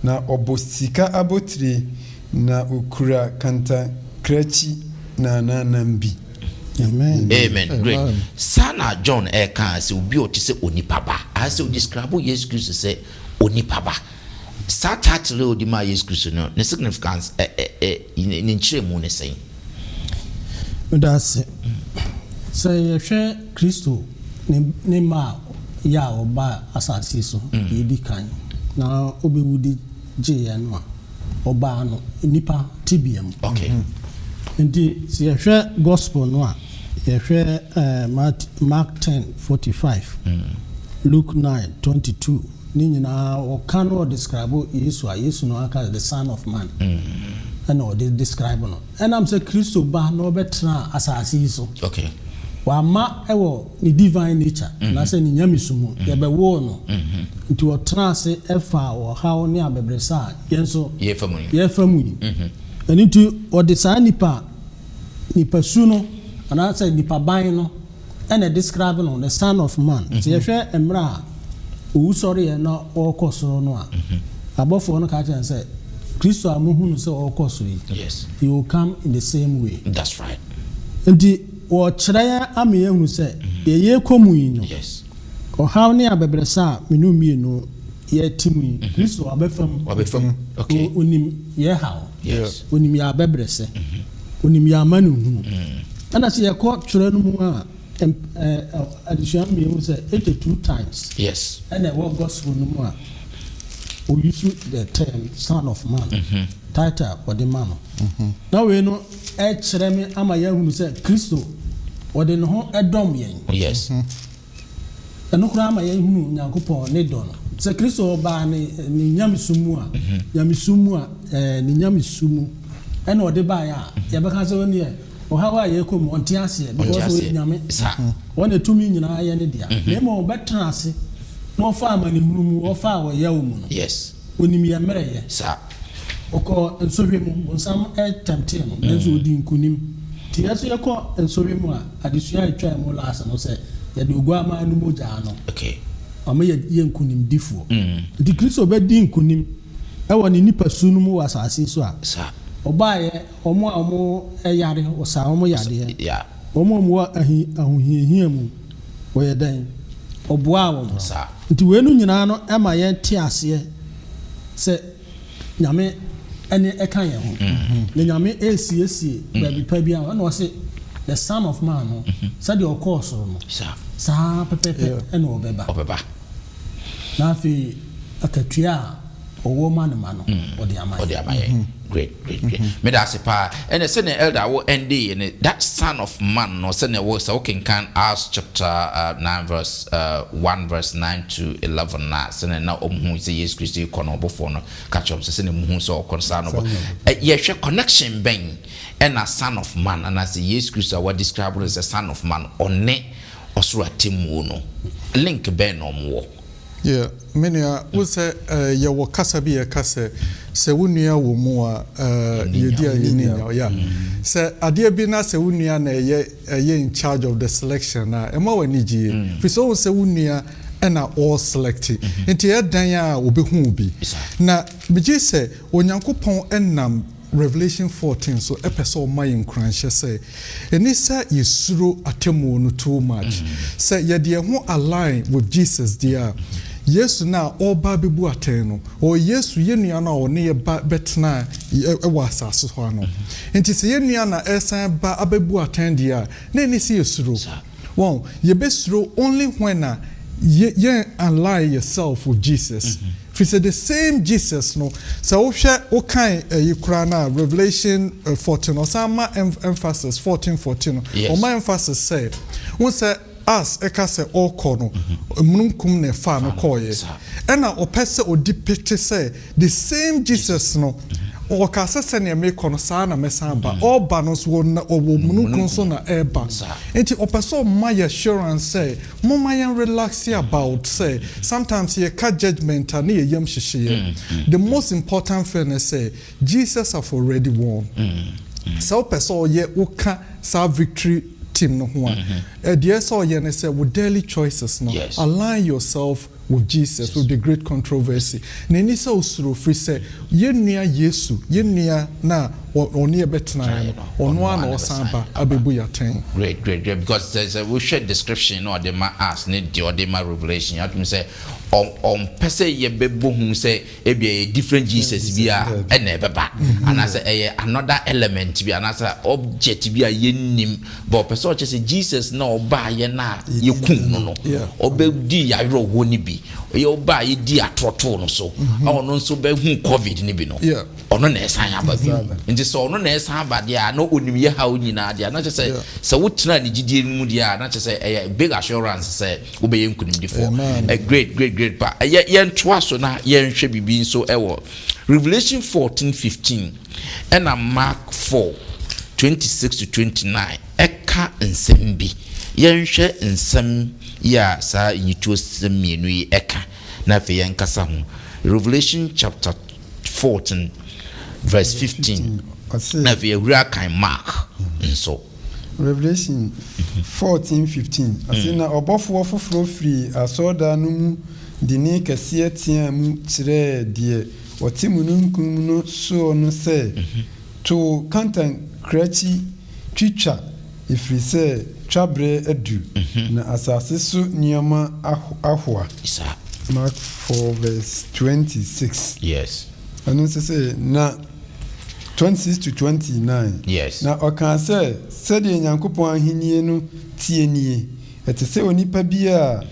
na ɔbɔ sika abotire, na okura kantakrakyi nananam bi." Amen. Amen. Great. Saa na John ɛka sɛ obi a ɔte sɛ onipa ba, ayɛ sɛ ɔdescribe Yesu Kristo sɛ onipa ba. Saa title a ɔde maa Yesu Kristo no, ne significance ɛ ɛ ɛ ne nkyerɛmu ne sɛn? Meda ase. Sɛ yɛhwɛ Kristo ne mma a yɛ a ɔba asase so yɛdi kan na ɔbɛwu de gye yɛn no a, ɔbaa no nipa tibea mu. Nti sɛ yɛhwɛ gospel no a, yɛhwɛ Mark 10:45, Luke 9:22, ne nyinaa ɔka no, ɔdescribe Yesu a, Yesu no aka the Son of Man ɛna ɔde describe no. Ɛnam sɛ Kristo ba na ɔbɛtena asase yi so, wama ɛwɔ ne divine nature anaasɛ ne nyamesu mu, yɛbɛwoo no, nti ɔtena ase ɛfa ɔhaw ne abɛbrɛsɛ a yɛn nso yɛfa mu yi. Yɛfa mu yi. Ɛno nti ɔde saa nipasu no anaasɛ nipa ban no ɛna describe no, the Son of Man. Nti yɛhwɛ mmerɛ a owusɔreɛ na ɔrekɔ soro no a, abɔfoɔ no ka kyerɛ no sɛ Kristo a muhu no sɛ ɔrekɔ soro yi, he will come in the same way. That's right. Nti wɔkyerɛ yɛn ama yɛhunu sɛ deɛ yɛrekɔ mu yi no, ɔhaw ne abɛbrɛsɛ a menu mmienu yɛte mu yi, Kristo abɛfa mu. Wabɛfa mu. Onim yɛ haw, onim yɛ abɛbrɛsɛ, onim yɛ amanehunu. Ɛna sɛ yɛkɔ twerɛ no mu a, adesua mmienu sɛ 82 times ɛna ɛwɔ gospel no mu a ouse the term Son of Man, title a wɔde ma no. Na wei no ɛkyerɛ me ama yɛahunu sɛ Kristo wɔde ne ho ɛdɔm yɛn. Ɛno koraa ama yɛhunu Nyankopɔn ne dɔ no, sɛ Kristo ɔbaa ne nyamesu mu a, nyamesu mu a ne nyamesu mu ɛna ɔde baeɛ a, yɛbɛka sɛ ɔneɛ ɔhaw a yɛkɔ mu ɔnte aseɛ, because ɔyɛ Nyame, wɔn na tumi nyinaa yɛ ne dea. Na mmom ɔbɛtena ase na ɔfa amanehunu mu, ɔfa a ɔyaw mu no, onim yɛ mmerɛyɛ. Ɔkɔ nsɔhwɛ mu, bonsam ɛtɛmtee no, nanso ɔdi nkonim. Nti yɛn nso yɛkɔ nsɔhwɛ mu a, adesua a ɛtwa mu last no sɛ yɛde oguammaa no mogya no ɔmo yɛ nkonimdifoɔ. Nti Kristo bɛdi nkonim ɛwɔ ne nipasu no mu wɔ asase yi so a ɔbaayɛ, ɔmo a ɔmo ɛyare, ɔsaa ɔmo yadeɛ. Wɔn a wɔwɔ ahi ahohiahia mu, wɔyɛ dɛn? Ɔboaa wɔn. Nti wei no nyinaa no ɛma yɛn te aseɛ sɛ Nyame ɛne ɛka yɛn ho. Na Nyame ɛresiesie baabi pa bi a, ɛna ɔse the Son of Man no, sɛdeɛ ɔkɔɔ soro no, saa pɛpɛpɛ ɛna ɔbɛba. Ɔbɛba. Na afei akatua a ɔwɔ ma ne ma no, ɔde ama ɔde ama yɛn. Great, great, great. Meda ase paa. Ɛnna sɛnea elder wo ɛnde yɛ ne that Son of Man no, sɛnea wo sɛ wokenkan Acts chapter 9 verse 1 verse 9 to 11 na sɛnea na ɔmo hu sɛ Yesu Kristo kɔ no, ɔbɔfoɔ no ka kyerɛ ɔmo sɛ sɛnea mo hu sɛ ɔkɔ no, saa no bɔ. Yɛhwɛ connection bɛn ɛna Son of Man anaasɛ Yesu Kristo a wɔdescribe no sɛ Son of Man, ɔne Ɔsoro atemmuo no, link bɛn na wɔn wɔ? Yeah, me nua, wo sɛ eh, yɛwɔ kasa bi yɛka sɛ, sɛ wo nua wɔ mu a, eh, yɛdi a yɛni nyaw. Yeah. Sɛ adeɛ bi na sɛ wo nua na ɛyɛ ɛyɛ in charge of the selection a, ɛma w'ani gye yie. Firi sɛ wohu sɛ wo nua ɛna ɔreselect. Nti ɛyɛ dan a ɔbɛhu wo bi. Na megye sɛ Onyankopɔn nam Revelation 14 so pɛ sɛ ɔma yɛn nkuranhyɛ sɛ, ɛni sɛ yɛsuro atemmuo no too much. Sɛ yɛde yɛn ho align with Jesus deɛ a, Yesu no a ɔreba abɛbu atɛn no, ɔyɛ Yesu, yɛn nua no a ɔne yɛn ba bɛtena wɔ asase so ha no. Nti sɛ yɛn nua na ɛresan ba abɛbu atɛn deɛ a, na ɛni sɛ yɛsuro. Wɔn, yɛbɛsuro only when a yɛ yɛn align yourself with Jesus. Firi sɛ the same Jesus no, sɛ wohwɛ wokan ɛyi koraa no a, Revelation 14, ɔsan ma emphasis, 14 14 no, ɔma emphasis sɛ, wohu sɛ as ɛka sɛ ɔrekɔ no, mununkum na ɛfaa no kɔeɛ. Ɛna ɔpɛ sɛ ɔdi pete sɛ the same Jesus no, ɔkaa sɛ sɛdeɛ merekɔ no saa na mɛsan aba. Ɔreba no nso ɔwɔ mununkum so na ɛreba. Nti ɔpɛ sɛ ɔma yɛ assurance sɛ momma yɛn relax about sɛ sometimes yɛka judgement a ne yɛ yam hyehye yɛn. The most important thing ne sɛ Jesus have already won. Sɛ wopɛ sɛ ɔyɛ woka saa victory team no ho a, deɛ ɛsɛ ɔyɛ ne sɛ wo daily choices no, align yourself with Jesus, with the great controversy. Na ɛni sɛ osuro firi sɛ yɛn nua Yesu, yɛn nua na ɔne yɛ bɛtenaeɛ no, ɔno ara na ɔsan ba abɛbu yɛn atɛn. Great, great, great. Because sɛ wohwɛ description na ɔde ma us ne deɛ ɔde ma Revelation, atumi sɛ ɔmpɛ sɛ yɛbɛbɔ hu sɛ ebi ɛyɛ different Jesus bi a ɛna ɛbɛba, anaasɛ ɛyɛ another element bi anaasɛ object bi a yɛnnim, but ɔpɛ sɛ ɔkyerɛ sɛ Jesus na ɔbaayɛ no a yɛkum no no, ɔbɛdi yawerɛhoɔ no bi, ɔyɛ ɔbaa yɛdi atorɔtoo no so, a ɔno nso bɛhu COVID no bi no, ɔno na ɛsan aba bi. Nti sɛ ɔno na ɛsan aba deɛ a, na ɔnim yɛ haw nyinaa deɛ a, na kyerɛ sɛ sɛ wotena ne gyidie no mu deɛ a, na kyerɛ sɛ ɛyɛ big assurance sɛ wobɛyɛ nkonimdifoɔ. A great, great, great pa. Ɛyɛ yɛntoa so na yɛnhwɛ biribi nso ɛwɔ Revelation 14:15 ɛna Mark 4:26 to 29 ɛka nsɛm bi. Yɛnhwɛ nsɛm yi a saa nyituo sɛm mmienu yi ɛka na afei yɛnkasa ho. Revelation chapter 14 verse 15 na afei yɛhuri akan Mark nso. Revelation 14:15, Ɔse, Na ɔbɔfoɔ foforɔ firii asɔredan no mu de nne kɛseɛ teaa mu kyerɛɛ deɛ ɔte mununkum no soɔ no sɛ, To wo kantankrankyi twitwa, ɛfiri sɛ twaberɛ adu, na asase so nneɛma ahoa. Mark 4 verse 26. Ɛno nso se, Na 26 to 29. Na ɔkaa sɛ, Sɛdeɛ Nyankopɔn ahennie no teɛ nie, Ɛte sɛ onipa bi a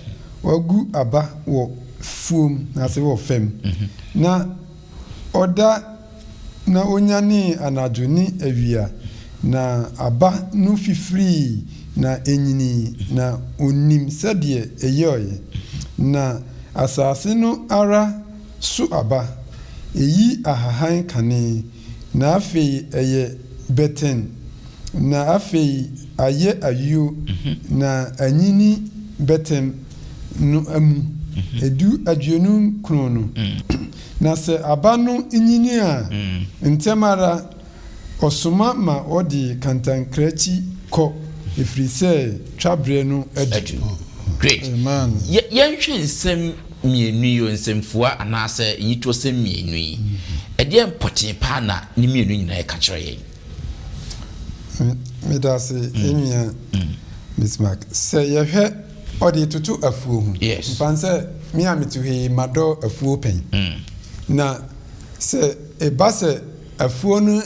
wagu aba wɔ fuom, anaasɛ wɔ fam, na ɔda na ɔnyanee anadwo ne awia, na aba no fifirii na ɛnyinii, na ɔnnim sɛdeɛ ɛyɔeɛ. Na asase no ara so aba, ɛyi ahahan kane, na afei ɛyɛ bɛtɛn, na afei ayɛ ayuo, na anyini bɛtɛm no mu 29 no. Na sɛ aba no nyini a, ntɛm ara ɔsoma ma wɔde kantankrankyi kɔ, ɛfiri sɛ twaberɛ no adu. Great. Amen. Yɛ, yɛnhwɛ nsɛm mmienu yi o, nsɛmfua anaasɛ nyitoɔsɛm mmienu yi. Ɛdeɛn pɔtee paa na ne mmienu nyinaa ɛka kyerɛ yɛn? Meda ase, nua Bismarck. Sɛ yɛhwɛ, ɔde toto afuo ho. Mfa sɛ me a mete hɔ yi, madɔ afuo pɛn. Na sɛ ɛba sɛ afuo no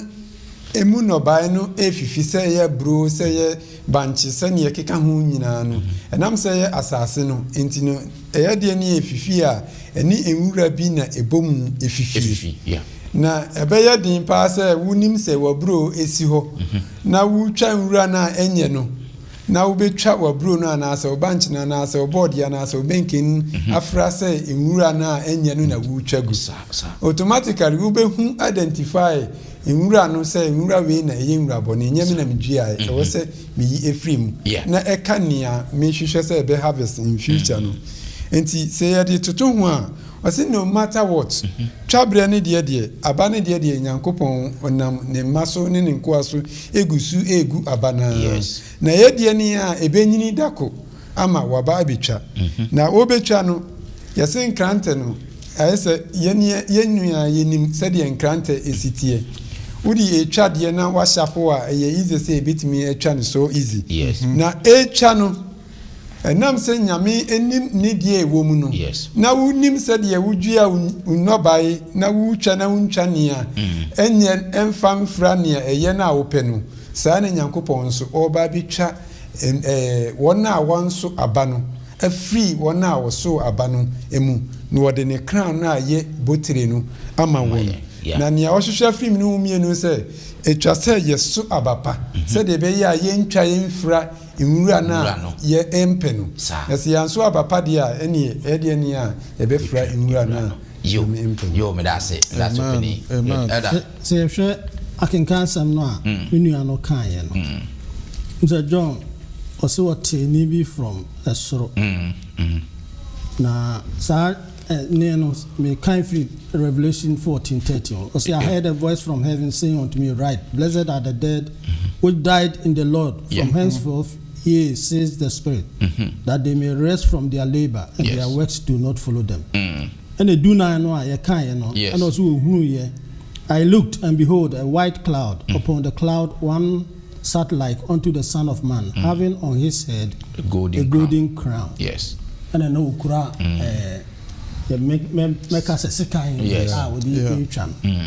emu nnɔbaeɛ no refifi, sɛ ɛyɛ aburo, sɛ ɛyɛ bankye, sɛdeɛ ɛkeka ho nyinaa no, ɛnam sɛ ɛyɛ asase no nti no, ɛyɛ deɛ ne ɛfifi a, ɛne nwura bi na ɛbɔ mu ɛfifie. Na ɛbɛyɛ den paa sɛ wonim sɛ w'aburo si hɔ na wotwa nwura no a ɛnyɛ no. Na wobɛtwa w'aburo no anaasɛ wo bankye no anaasɛ wo bɔɔdeɛ anaasɛ wo bɛnkɛn afra sɛ nwura no a ɛnyɛ no na woretwa gu. Automatically wobɛhu, identify nwura no sɛ nwura wei na ɛyɛ nwura bɔne, ɛnyɛ me na meduaeɛ, ɛwɔ sɛ meyi ɛfiri mu na ɛka nea mehwehwɛ sɛ ɛbɛ harvest in future no. Nti sɛ yɛde toto ho a, ɔse no matter what, twaberɛ no deɛ deɛ, aba no deɛ deɛ, Nyankopɔn ɔnam ne mma so ne ne nkoa so egu so egu aba naa. Na yɛdeɛ ne a ɛbɛnyini dako ama waba abɛtwa. Na wɔbɛtwa no, yɛse nkrantɛ no, ayɛ sɛ yɛn yɛn nua yɛnim sɛdeɛ nkrantɛ esi teɛ. Wode etwa deɛ na wahyɛ po a, ɛyɛ easy sɛ ebɛtumi atwa no so easy. Na etwa no, ɛnam sɛ Nyame anim ne deɛ ɛwɔ mu no, na wonim sɛdeɛ wodua wo nnɔbae na wotwa na wontwa nea ɛnyɛ ɛmfa mfra nea ɛyɛ no a wopɛ no, saa na Nyankopɔn nso ɔreba abɛtwa wɔn a wɔnso aba no afiri wɔn a wɔsoo aba no mu, na wɔde ne crown no a ɛyɛ botire no ama wɔn. Na nea ɔhwehwɛ afiri mu no ho mmienu sɛ ɛtwa sɛ yɛso aba pa sɛdeɛ ɛbɛyɛ a yɛntwa yɛmfira nwura no a yɛmpɛ no. Na sɛ yɛanso aba pa deɛ a, ɛneɛ ɛdeɛ ne a yɛbɛfira nwura no a Nyame mpɛ no. Yo, meda ase, meda ase, ɔpanin. Amen. Elder. Sɛ yɛhwɛ akenkan asɛm no a me nua no kaeɛ no, sɛ John ɔse ɔtee nne bi from ɛsoro. Na saa nne no, mekan firi Revelation 14:13 hɔ. Ɔse, "I heard a voice from heaven saying unto me, 'Write, blessed are the dead which died in the Lord from henceforth, yea, says the Spirit, that they may rest from their labor and their works do not follow them." Ɛna 14 no a yɛkaeɛ no, ɛna ɔso wɔhunuiɛ, "I looked, and behold, a white cloud, upon the cloud one sat like unto the Son of Man, having on his head a golden a golden crown." Ɛna na okura yɛ mɛka sɛ sekan a wɔde retwa no.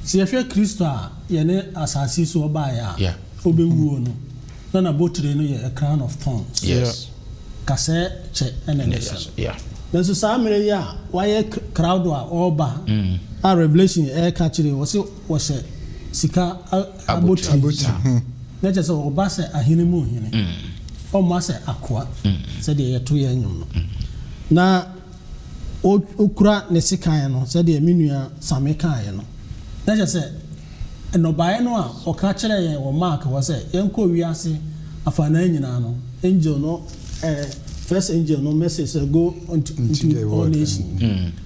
Sɛ yɛhwɛ Kristo a yɛne asase so ɔbaeɛ a ɔbɛwuo no, na n'abotire no yɛ a crown of thorns. Kasɛɛ kyɛ ɛna ne hyɛ no. Nanso saa mmerɛ yi a wayɛ crowd a ɔreba a Revelation ɛreka kyerɛ wɔ sɛ wɔhyɛ sika abotire, na kyerɛ sɛ ɔba sɛ ahene mu hene, ɔmma sɛ akoa sɛdeɛ yɛto yɛn nnwom no. Na okura ne sekan no sɛdeɛ me nua Same kaeɛ no, na kyerɛ sɛ nnɔbaeɛ no a ɔka kyerɛ yɛn wɔ Mark hɔ sɛ yɛnkɔ wiase afanan nyinaa no, angel no, first angel no message sɛ go into all nations.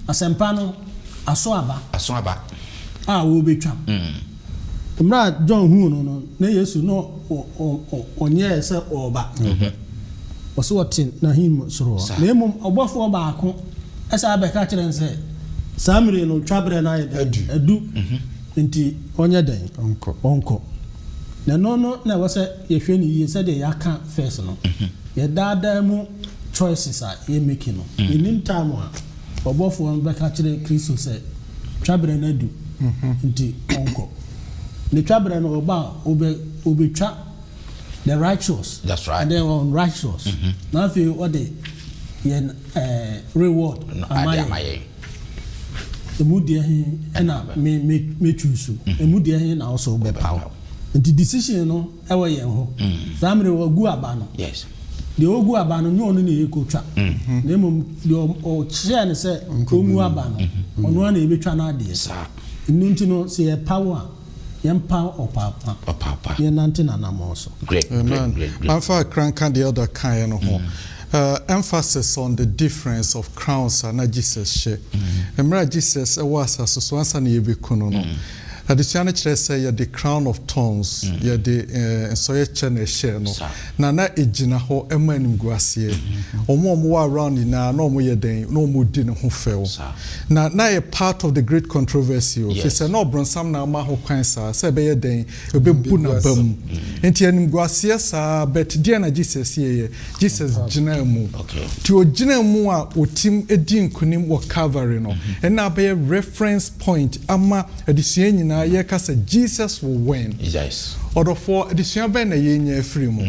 Asɛmpa no aso aba. Aso aba. A wɔrebɛtwa. Mmerɛ a John huu no, na Yesu no ɔnyɛɛ sɛ ɔreba. Ɔsɛ ɔte n'ahim soro hɔ. Na mmom ɔbɔfoɔ baako ɛsɛ abɛka kyerɛ no sɛ saa mmere no twaberɛ no ayɛ dɛn? Adu. Nti ɔnyɛ dɛn? Ɔnkɔ. Na ɛno no na ɛwɔ sɛ yɛhwɛ no yie sɛdeɛ yɛaka first no. Yɛdaadaa mu choices a yɛ make no. Yɛnim time a ɔbɔfoɔ no bɛka kyerɛ Kristo sɛ twaberɛ no adu, nti ɔnkɔ. Ne twaberɛ no ɔba a, ɔbɛtwa the righteous That's right. and the unrighteous. Na afei ɔde yɛn reward ama ade ama yɛn. Yɛn. Emu deɛ he ɛna me choose, emu deɛ he na ɔsɔ bɛpaw. Nti decision no ɛwɔ yɛn hɔ. Saa mmerɛ wɔgu aba no, deɛ ɔgu aba no nyɛ ɔno na yɛkɔtwa, na mmom deɛ ɔkyerɛ no sɛ ɔngu aba no, ɔno ara na yɛbɛtwa no adeɛ. Ɛno nti no, sɛ yɛpaw a, yɛmpaw ɔpaapa. Ɔpaapa. Yɛnante n'anammɔn so. Great, great, Amen. great, great. Amfa akra nka deɛ ɔda kaeɛ no ho. Emphasis on the difference of crowns a na Jesus hyɛ. Mmerɛ a Jesus ɛwɔ asase so ansa na yɛbɛku no, adesua no kyerɛ sɛ yɛde crown of thorns, yɛde nsɔyɛ kyɛ na ɛhyɛɛ no. Na ɛgyina hɔ ɛma animguaseɛ. Ɔmo a ɔmo wɔ around nyinaa na ɔmo yɛ dɛn? Na ɔmo di ne ho fɛw. Na yɛ part of the great controversy o. Fi sɛ na ɔbrɔnsam na ama ho kwan saa sɛ ɛbɛyɛ dɛn ɛbɛbu n'aba mu. Nti animguaseɛ saa, but deɛ na Jesus yɛyɛ? Jesus gyina mu. Nti ogyina mu a otim edi nkunim wɔ Calvary no, ɛna abɛyɛ reference point ama adesua nyinaa yɛka sɛ Jesus will win. Ɔdɔfoɔ, adesua bɛn na yɛnya afiri mu?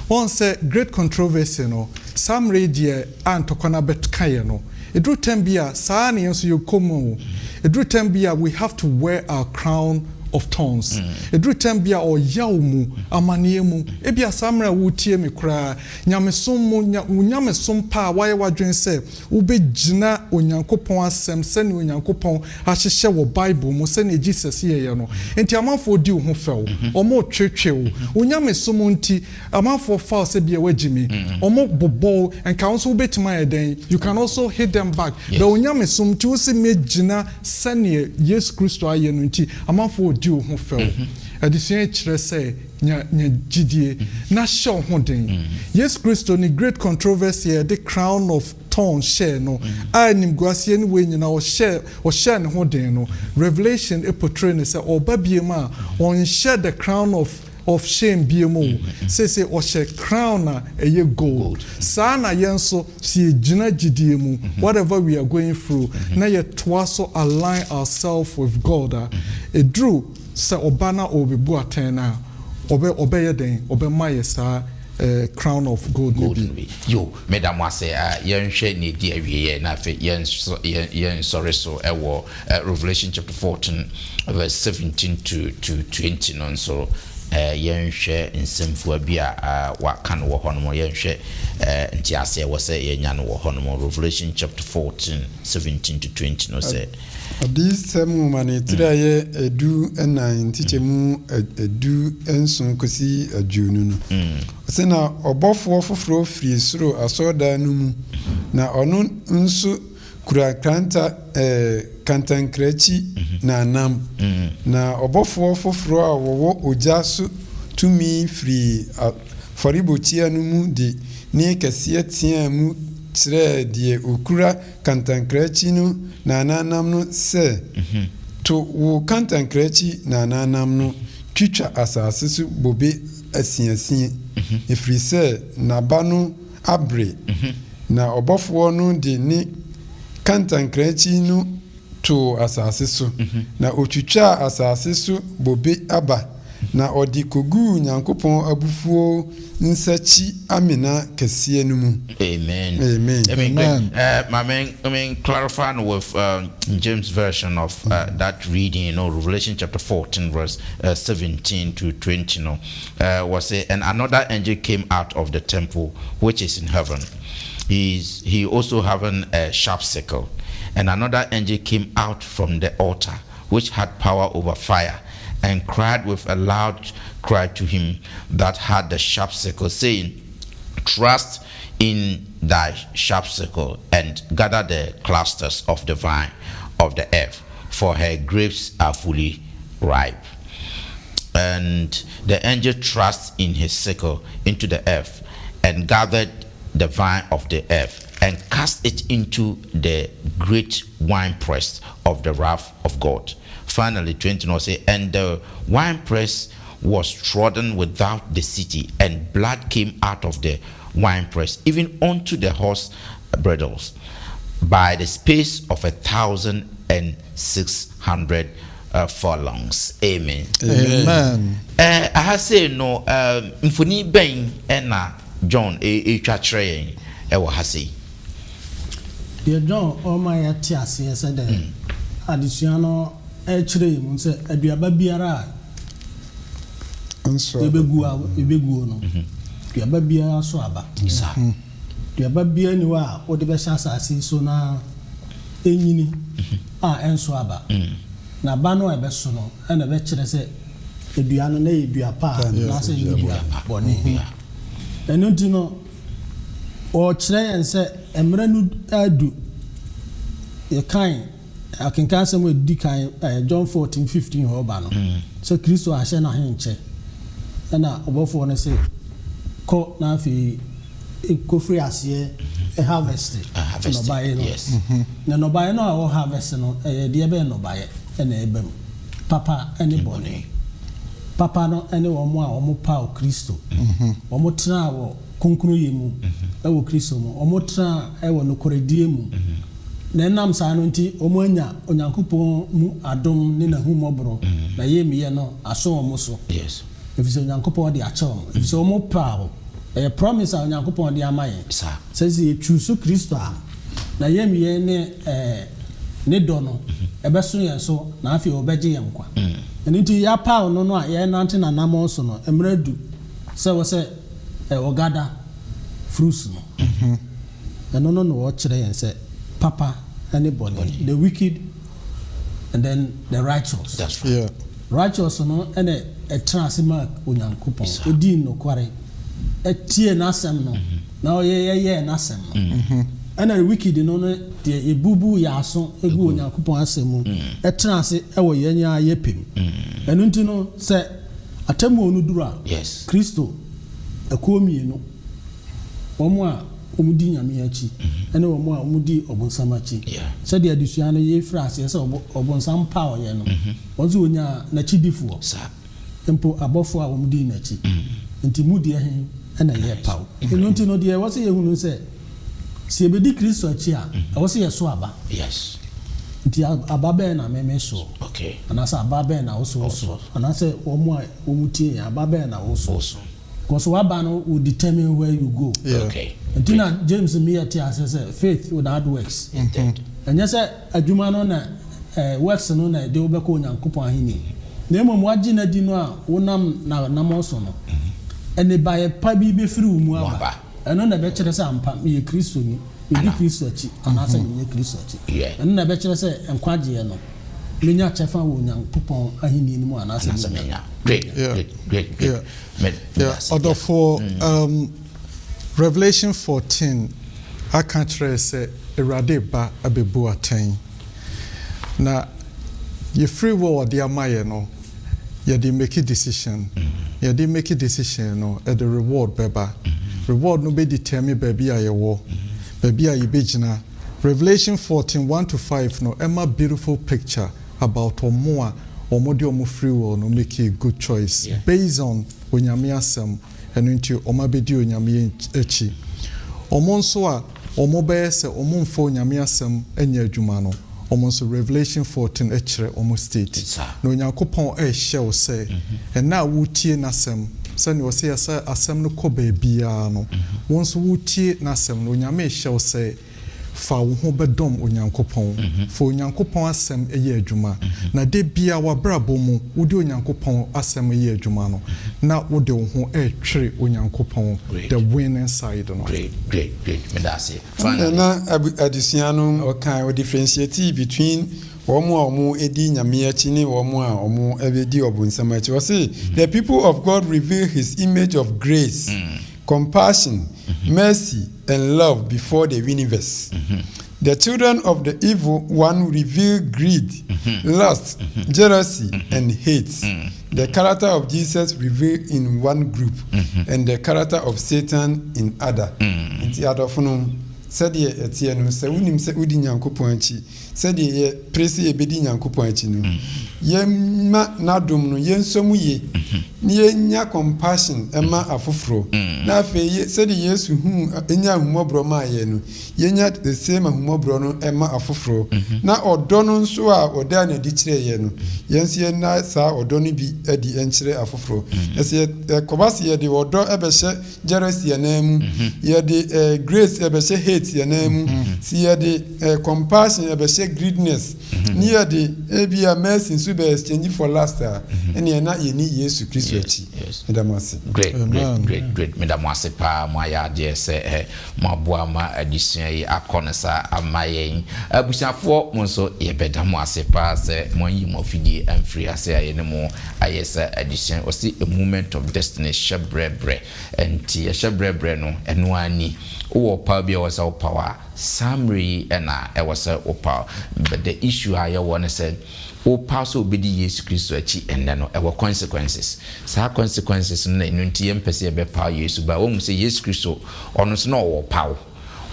Wɔn sɛ great controversy no, saa mmerɛ yi deɛ a ntɔkwa no abɛka yɛ no, ɛduru time bi a saa na yɛn nso yɛkɔ mu o. Ɛduru time bi a we have to wear our crown of thorns. Ɛduru time bi a ɔyaw mu, amaneɛ mu. Ebia saa mmerɛ a woretie me koraa, nyamesom mu, nya, wo nyamesom pa a woayɛ w'adwene sɛ wobɛgyina Onyankopɔn asɛm sɛnea Onyankopɔn ahyehyɛ wɔ Bible mu, sɛnea Jesus yɛeɛ no. Enti amanfoɔ di wo ho fɛw, wɔretwetwe wo. Wo nyamesom nti, amanfoɔ fa wo sɛ bia woagyi me. Wɔbobɔ wo, nka wo nso wobɛtumi ayɛ dɛn? You can also hit them back. But wo nyamesom nti, wose mɛgyina sɛdeɛ Yesu Kristo ayɛ no nti, amanfoɔ redi wo ho fɛw. Adesua yi kyerɛ sɛ nya nya gyidie na hyɛ wo ho den. Yesu Kristo ne great controversy a yɛde crown of thorns hyɛɛ no a animguaseɛ ne wei nyinaa ɔhyɛɛ ɔhyɛɛ ne ho den no, Revelation portray no sɛ ɔreba biom a ɔnhyɛ the crown of of shame biom o, seesei ɔhyɛ crown a ɛyɛ gold. Saa na yɛn nso sɛ yɛgyina gyidie mu, whatever we are going through, na yɛtoa so align ourself with God a, ɛduru sɛ ɔba na ɔrebɛbu atɛn no a, ɔbɛ ɔbɛyɛ dɛn? Ɔbɛma yɛ saa eh, crown of gold no gold bi. No bi. Yo, meda mo ase. Yɛnhwɛ nea ɛdi awieɛ na afei yɛnsɔre so wɔ Revelation chapter 14 verse 17 to 20 no nso. Yɛnhwɛ nsɛmfua bi a waka no wɔ hɔnom. Yɛnhwɛ nteaseɛ wɔ sɛ yɛnya no wɔ hɔnom. Revelation chapter 14 17 to 20 no sɛ. Adiyisɛm nwoma no tiri a ɛyɛ 14 nkyekyɛmu 17 kɔsi 20 no, ɔse, Na ɔbɔfoɔ foforɔ firii soro asɔredan no mu, na ɔno nso kura kranta ɛɛ kantankrankyi nnamnam. Na ɔbɔfoɔ foforɔ a wɔwɔ ogya so tumi firii afɔrebukyia no mu de nne kɛseɛ teaa mu kyerɛɛ deɛ ɔkura kantankrankyi no nnamnam no sɛ, To wo kantankrankyi nnamnam no twitwa asase so bobe asiasia, ɛfiri sɛ n'aba no abere. Na ɔbɔfoɔ no de ne kantankrankyi no too asase so, na ɔtwitwaa asase so bobe aba, na ɔde kɔguu Nyankopɔn abufuo nsa-kyi-amena kɛseɛ no mu. Amen. Amen. Amen. Amen. Ma me clarify no with James version of that reading, Revelation chapter 14 verse 17 to 20 no. Was say, and another angel came out of the temple which is in heaven. He also having a sharp sickle. And another angel came out from the altar, which had power over fire, and cried with a loud cry to him that had the sharp sickle, saying, Thrust in thy sharp sickle and gather the clusters of the vine of the earth, for her grapes are fully ripe. And the angel thrust in his sickle into the earth and gathered the vine of the earth and cast it into the great winepress of the wrath of God. Finally, 20 no say, and the winepress was trodden without the city, and blood came out of the winepress, even unto the horse bridles, by the space of 1,600 furlongs. Amen. Amen. Aha sei no, mfoni bɛn ɛna John etwa kyerɛ yɛn ɛwɔ ha sei? Deɛ John ɔma yɛte aseɛ sɛ dɛ adesua no ɛkyerɛ yɛ mu sɛ aduaba biara a Nso yɛbɛgu a yɛbɛguo no, duaba biara so aba. Saa. Duaba biara ni hɔ a wode bɛhyɛ asase yi so na ɛnyini a ɛnso aba. Na aba no a ɛbɛso no ɛna ɛbɛkyerɛ sɛ edua no na yɛ dua pa a anaasɛ ɛnyɛ dua bɔne. Ɛno nti no, ɔrekyerɛ yɛn sɛ mmerɛ no adu. Yɛkan akenkan asɛm a ɛdi kan, John 14 15 hɔ ba no, sɛ Kristo ahyɛ n'ahenkyɛ, ɛna ɔbɔfoɔ no sɛ kɔ na afei kɔfiri aseɛ harvest harvest, nnɔbaeɛ no. Na nnɔbaeɛ no a ɛwɔ harvest no, ɛyɛ deɛ bɛyɛ nnɔbaeɛ ɛna ɛba mu, papa ne bɔne. Papa no ne wɔn a wɔn paw Kristo, wɔn tena wɔ kronkroyɛ mu ɛwɔ Kristo mu, wɔn tena ɛwɔ nokorɛdie mu, na ɛnam saa no nti wɔn anya Onyankopɔn mu adom ne n'ahummɔborɔ na yɛmmiyɛ no aso wɔn so, efisɛ Onyankopɔn de akyɛ wɔn, efisɛ wɔn paw. Ɛyɛ promise a Onyankopɔn de ama yɛn sɛ yɛtwi so Kristo a, na yɛmmiyɛ ne ne dɔ no ɛbɛso yɛn so, na afei ɔbɛgye yɛn nkwa. Ɛno nti yɛapaw no no a yɛnante n'anammɔn so no, mmerɛ du sɛ wɔ sɛ ɔgather fruits no. Ɛno no na wɔkyerɛ yɛn sɛ papa ne bɔne, the wicked and then the righteous. That's right. Righteous no ɛna ɛtena ase ma Onyankopɔn, ɔdii nokware, ɛtie n'asɛm no na ɔyɛ yɛyɛɛ n'asɛm no. Ɛna wicked no deɛ, yɛbubu yɛ aso egu Onyankopɔn asɛm mu, ɛtena ase ɛwɔ yɛn nyinaa yɛ pɛm. Ɛno nti no, sɛ atemmuo no duru a, Kristo ɛkuo mmienu, wɔn a wɔn di Nyame akyi ɛne wɔn a wɔn di ɔbonsam akyi. Sɛdeɛ adesua no yɛfiri aseɛ sɛ ɔbonsam pa ɔyɛ no, wɔn nso wɔnya n'akyidifoɔ, mpo abɔfoɔ a wɔn di n'akyi. Nti mu deɛ he ɛna yɛ paw. Ɛno nti no, deɛ ɛwɔ sɛ yɛhunu sɛ sɛ yɛbɛdi Kristo akyi a, ɛwɔ sɛ yɛso aba. Nti aba bɛn na meme soɔ, anaasɛ aba bɛn na woso soɔ, anaasɛ wɔn a wɔn tie yɛn, aba bɛn na woso? Also. Because waba no will determine where you go. Nti na James mi yɛ te ase sɛ faith without works is dead. Ɛnyɛ sɛ adwuma no na works no na ɛde wobɛkɔ Onyankopɔn ahenni, na mmom wagye n'adi no a wonam na nam so no, ɛne bayɛ pa bi bɛfiri wo mu aba. Aba. Ɛno na ɛbɛkyerɛ sɛ ampa meyɛ Kristoni, medi Ana. Kristo akyi anaasɛ menyɛ Kristo akyi. Ɛno na ɛbɛkyerɛ sɛ nkwagyeɛ no, menya kyɛfa wɔ Onyankopɔn ahenni no mu anaasɛ Anaasɛ menya. menya. Great. Great, great, great. Ase. Ɔdɔfoɔ, Revelation 14 aka kyerɛ sɛ Awurade ba abɛbu atɛn. Na yɛfiri wɔ ɔde ama yɛ no, yɛde make decision. Yɛde make decision no, ɛde reward bɛba. Reward no bɛdetermine baabi a yɛwɔ, baabi a yɛbɛgyina. Revelation 14, 1 to 5 no, ɛma beautiful picture about ɔmo a ɔmo de ɔmo free will no make a good choice based on Onyame asɛm. Ɛno nti ɔmo abɛdi Onyame akyi. Ɔmo nso a ɔmo bɛyɛ sɛ ɔmo mfa Onyame asɛm nyɛ adwuma no, ɔmo nso Revelation 14 kyerɛ ɔmo state. Na Onyankopɔn ɛrehyɛ wo sɛ ɛna a wotie n'asɛm, sɛnea ɔsɛ yɛ sɛ asɛm no kɔ baabiara no, wo nso wotie n'asɛm no, Onyame ɛhyɛ wo sɛ fa wo ho bɛdɔm Onyankopɔn, fa Onyankopɔn asɛm yɛ adwuma. Na de bia w'abrabɔ mu wode Onyankopɔn asɛm yɛ adwuma no, na wode wo ho ɛretwere Onyankopɔn, the winning side no. Great, great, great. Meda ase. Finally. Na adesua no, ɔka o differentiate between wɔn a wɔn di Nyame akyi ne wɔn a wɔn bɛdi ɔbonsam akyi. Ɔse the people of God reveal his image of grace, compassion, mercy and love before the universe. The children of the evil one reveal greed, lust, jealousy and hate. The character of Jesus revealed in one group and the character of Satan in other. Nti adɔfo no, sɛdeɛ ɛteɛ no, sɛ wonim sɛ wodi Nyankopɔn akyi, sɛdeɛ yɛ pere sɛ yɛbɛdi Nyankopɔn akyi no, yɛma n'adom no yɛnsɔ mu yie na yɛnya compassion ɛma afoforɔ. Na afei sɛdeɛ Yesu hu ɛnya ahummɔborɔ maa yɛn no, yɛnya the same ahummɔborɔ no ɛma afoforɔ. Na ɔdɔ no nso a ɔdaa n'adi kyerɛ yɛn no, yɛn nso yɛnna saa ɔdɔ no bi adi nkyerɛ afoforɔ. Na sɛ ɛkɔba sɛ yɛde ɔdɔ ɛbɛhyɛ jealousy anan mu, yɛde grace ɛbɛhyɛ hate anan mu, sɛ yɛde compassion ɛbɛhyɛ greediness, ne yɛde ebia mercy nso bɛ exchange for lust a, ɛnneɛ na yɛni Yesu Kristo akyi. Meda mo ase. Great, great, Amen. great, great. Meda mo ase paa. Mo ayɛ adeɛ sɛ mo aboa ma adesua yi akɔ no saa ama yɛn. Abusuafoɔ, mo nso yɛbɛda mo ase paa sɛ mo ayi mo afidie amfiri ase a yɛne mo ayɛ sɛ adesua. Ɔsi a moment of destiny, hyɛ brɛbrɛ. Nti yɛhyɛ brɛbrɛ no, ɛno ara ni. Wowɔ paw bi a ɛwɔ sɛ wopaw a, saa mmerɛ yi ɛna ɛwɔ sɛ wopaw. But the issue a yɛwɔ ne sɛ wopaw sɛ wobɛdi Yesu Kristo akyi ɛnnɛ no, ɛwɔ consequences. Saa consequences no na ɛno nti yɛmpɛ sɛ yɛbɛpaw Yesu ba. Wɔhu sɛ Yesu Kristo ɔno nso na ɔwɔ paw.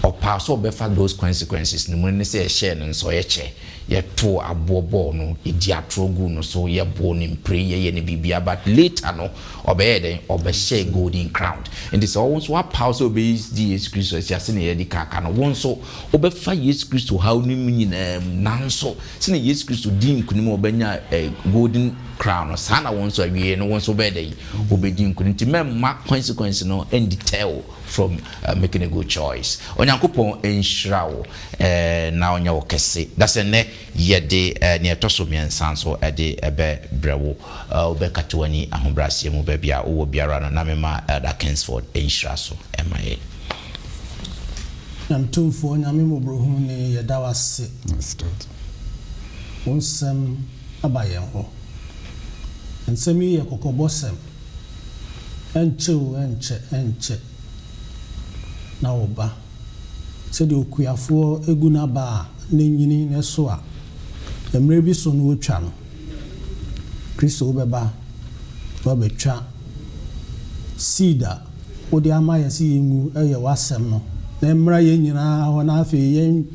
Ɔpaw sɛ ɔbɛfa those consequences no mu ne sɛ yɛhyɛɛ no nsɔeɛ kyɛ, yɛtoo aboɔ bɔɔ no, yɛdi atorɔ guu no so, yɛbɔɔ no mpire, yɛyɛ no biribia, but later no ɔbɛyɛ dɛn? Ɔbɛhyɛ golden crown. Nti sɛ ɔwo nso wapaw sɛ wobɛyi di Yesu Kristo akyi ase ne yɛde kaka no, wo nso wobɛfa Yesu Kristo haw no mu nyinaa mu. Nanso sɛne Yesu Kristo di nkonim a ɔbɛnya golden crown no, saa na wo nso awie no, wo nso wobɛyɛ dɛn? Wobɛdi nkonim. Nti mɛmma consequence no ndeter wo from making a good choice. Onyankopɔn nhyira wo na ɔnyɛ wo kɛse. Da sɛ nnɛ. yɛde nea ɛtɔ so mmiɛnsa nso de bɛbrɛ wo. Wobɛkata w'ani ahobrɛaseɛ mu baabi a wowɔ biara no, na mema Elder Kingsford nhyira so ma yɛn. Nyame Tumfoɔ, Nyame Mmɔborɔhununi, yɛda wo ase. Wo nsɛm aba yɛn hɔ. Nsɛm yi yɛ kɔkɔbɔsɛm. Ɛnkyɛ o, ɛnkyɛ, ɛnkyɛ na wo ba. Sɛdeɛ okuafoɔ gu n'aba a na ɛnyini na ɛso a, mmerɛ bi so no wɔtwa no. Kristo wobɛba na woabɛtwa seed a wode ama yɛn sɛ yɛngu yɛ w'asɛm no na ɛmmra yɛn nyinaa hɔ na afei yɛn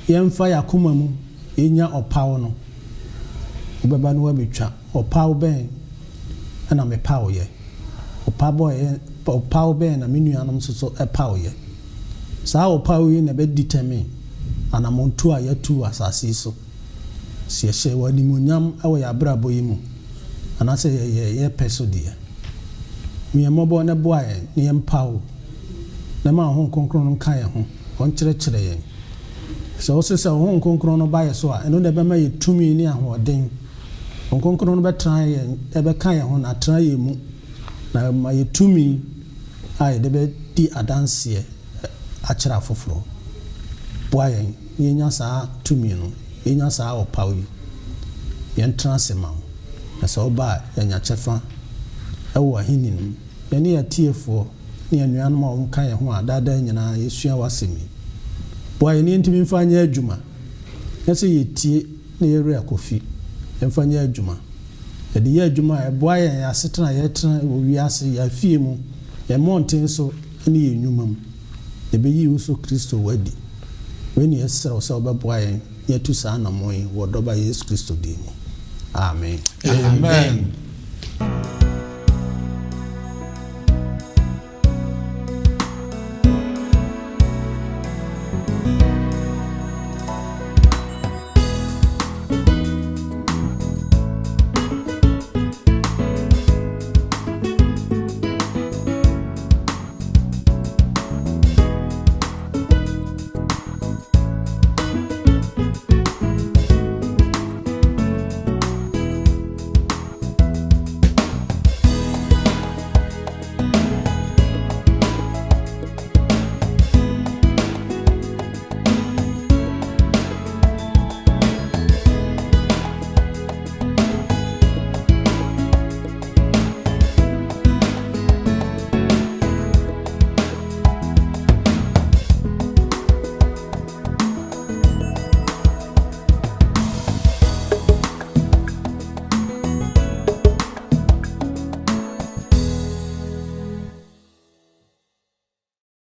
yɛmfa yɛn akoma mu yɛnya ɔpaw no. Wobɛba na woabɛtwa. Ɔpaw bɛn na mepawyɛ? Ɔpaw bɛn na me nuanom nso so pawyɛ? Saa ɔpaw yi na ɛbɛditɛmine anammɔntuo a yɛatu wɔ asase yi so. Sɛ yɛhyɛ wo animuonyam wɔ yɛn abrabɔ yi mu anaasɛ yɛyɛ yɛn pɛ so deɛ. Hu yɛn mmɔbɔ na boa yɛn na yɛmpaw wo, na ma wo Honhom Kronkron no nka yɛn ho, ɔnkyerɛkyerɛ yɛn. Sɛ wose sɛ wo Honhom Kronkron no ba yɛn so a, ɛno na ɛbɛma yɛn tumi ne ahoɔden. Honhom Kronkron no bɛtena yɛn, ɛbɛka yɛn ho na atena yɛn mu, na ɛma yɛn tumi a yɛde bɛdi adanseɛ akyerɛ afoforɔ. Boa yɛn na yɛnya saa tumi no, yɛnya saa ɔpaw yi. Yɛntena ase ma wo, na sɛ woba a, yɛanya kyɛfa wɔ w'ahenni no mu. Yɛne yɛn atiefoɔ ne anuanom a wɔka yɛn ho a daa daa nyinaa yɛsua w'asɛm yi. Boa yɛn na yɛntumi mfa nyɛ adwuma, nyɛ sɛ yɛtie na yɛn werɛ akɔfi, yɛmfa nyɛ adwuma. Yɛde yɛ adwuma a, ɛboa yɛn yɛn asetena a yɛtena wɔ wiase, yɛn afie mu, yɛn mmɔnten so ne yɛn nnwuma mu. Yɛbɛyi wo so Kristo wo adi. Wei ne yɛsrɛ wo sɛ wobɛboa yɛn na yɛatu saa anammɔn yi wɔ Ɔdɔba Yesu Kristo din mu. Amen. Amen.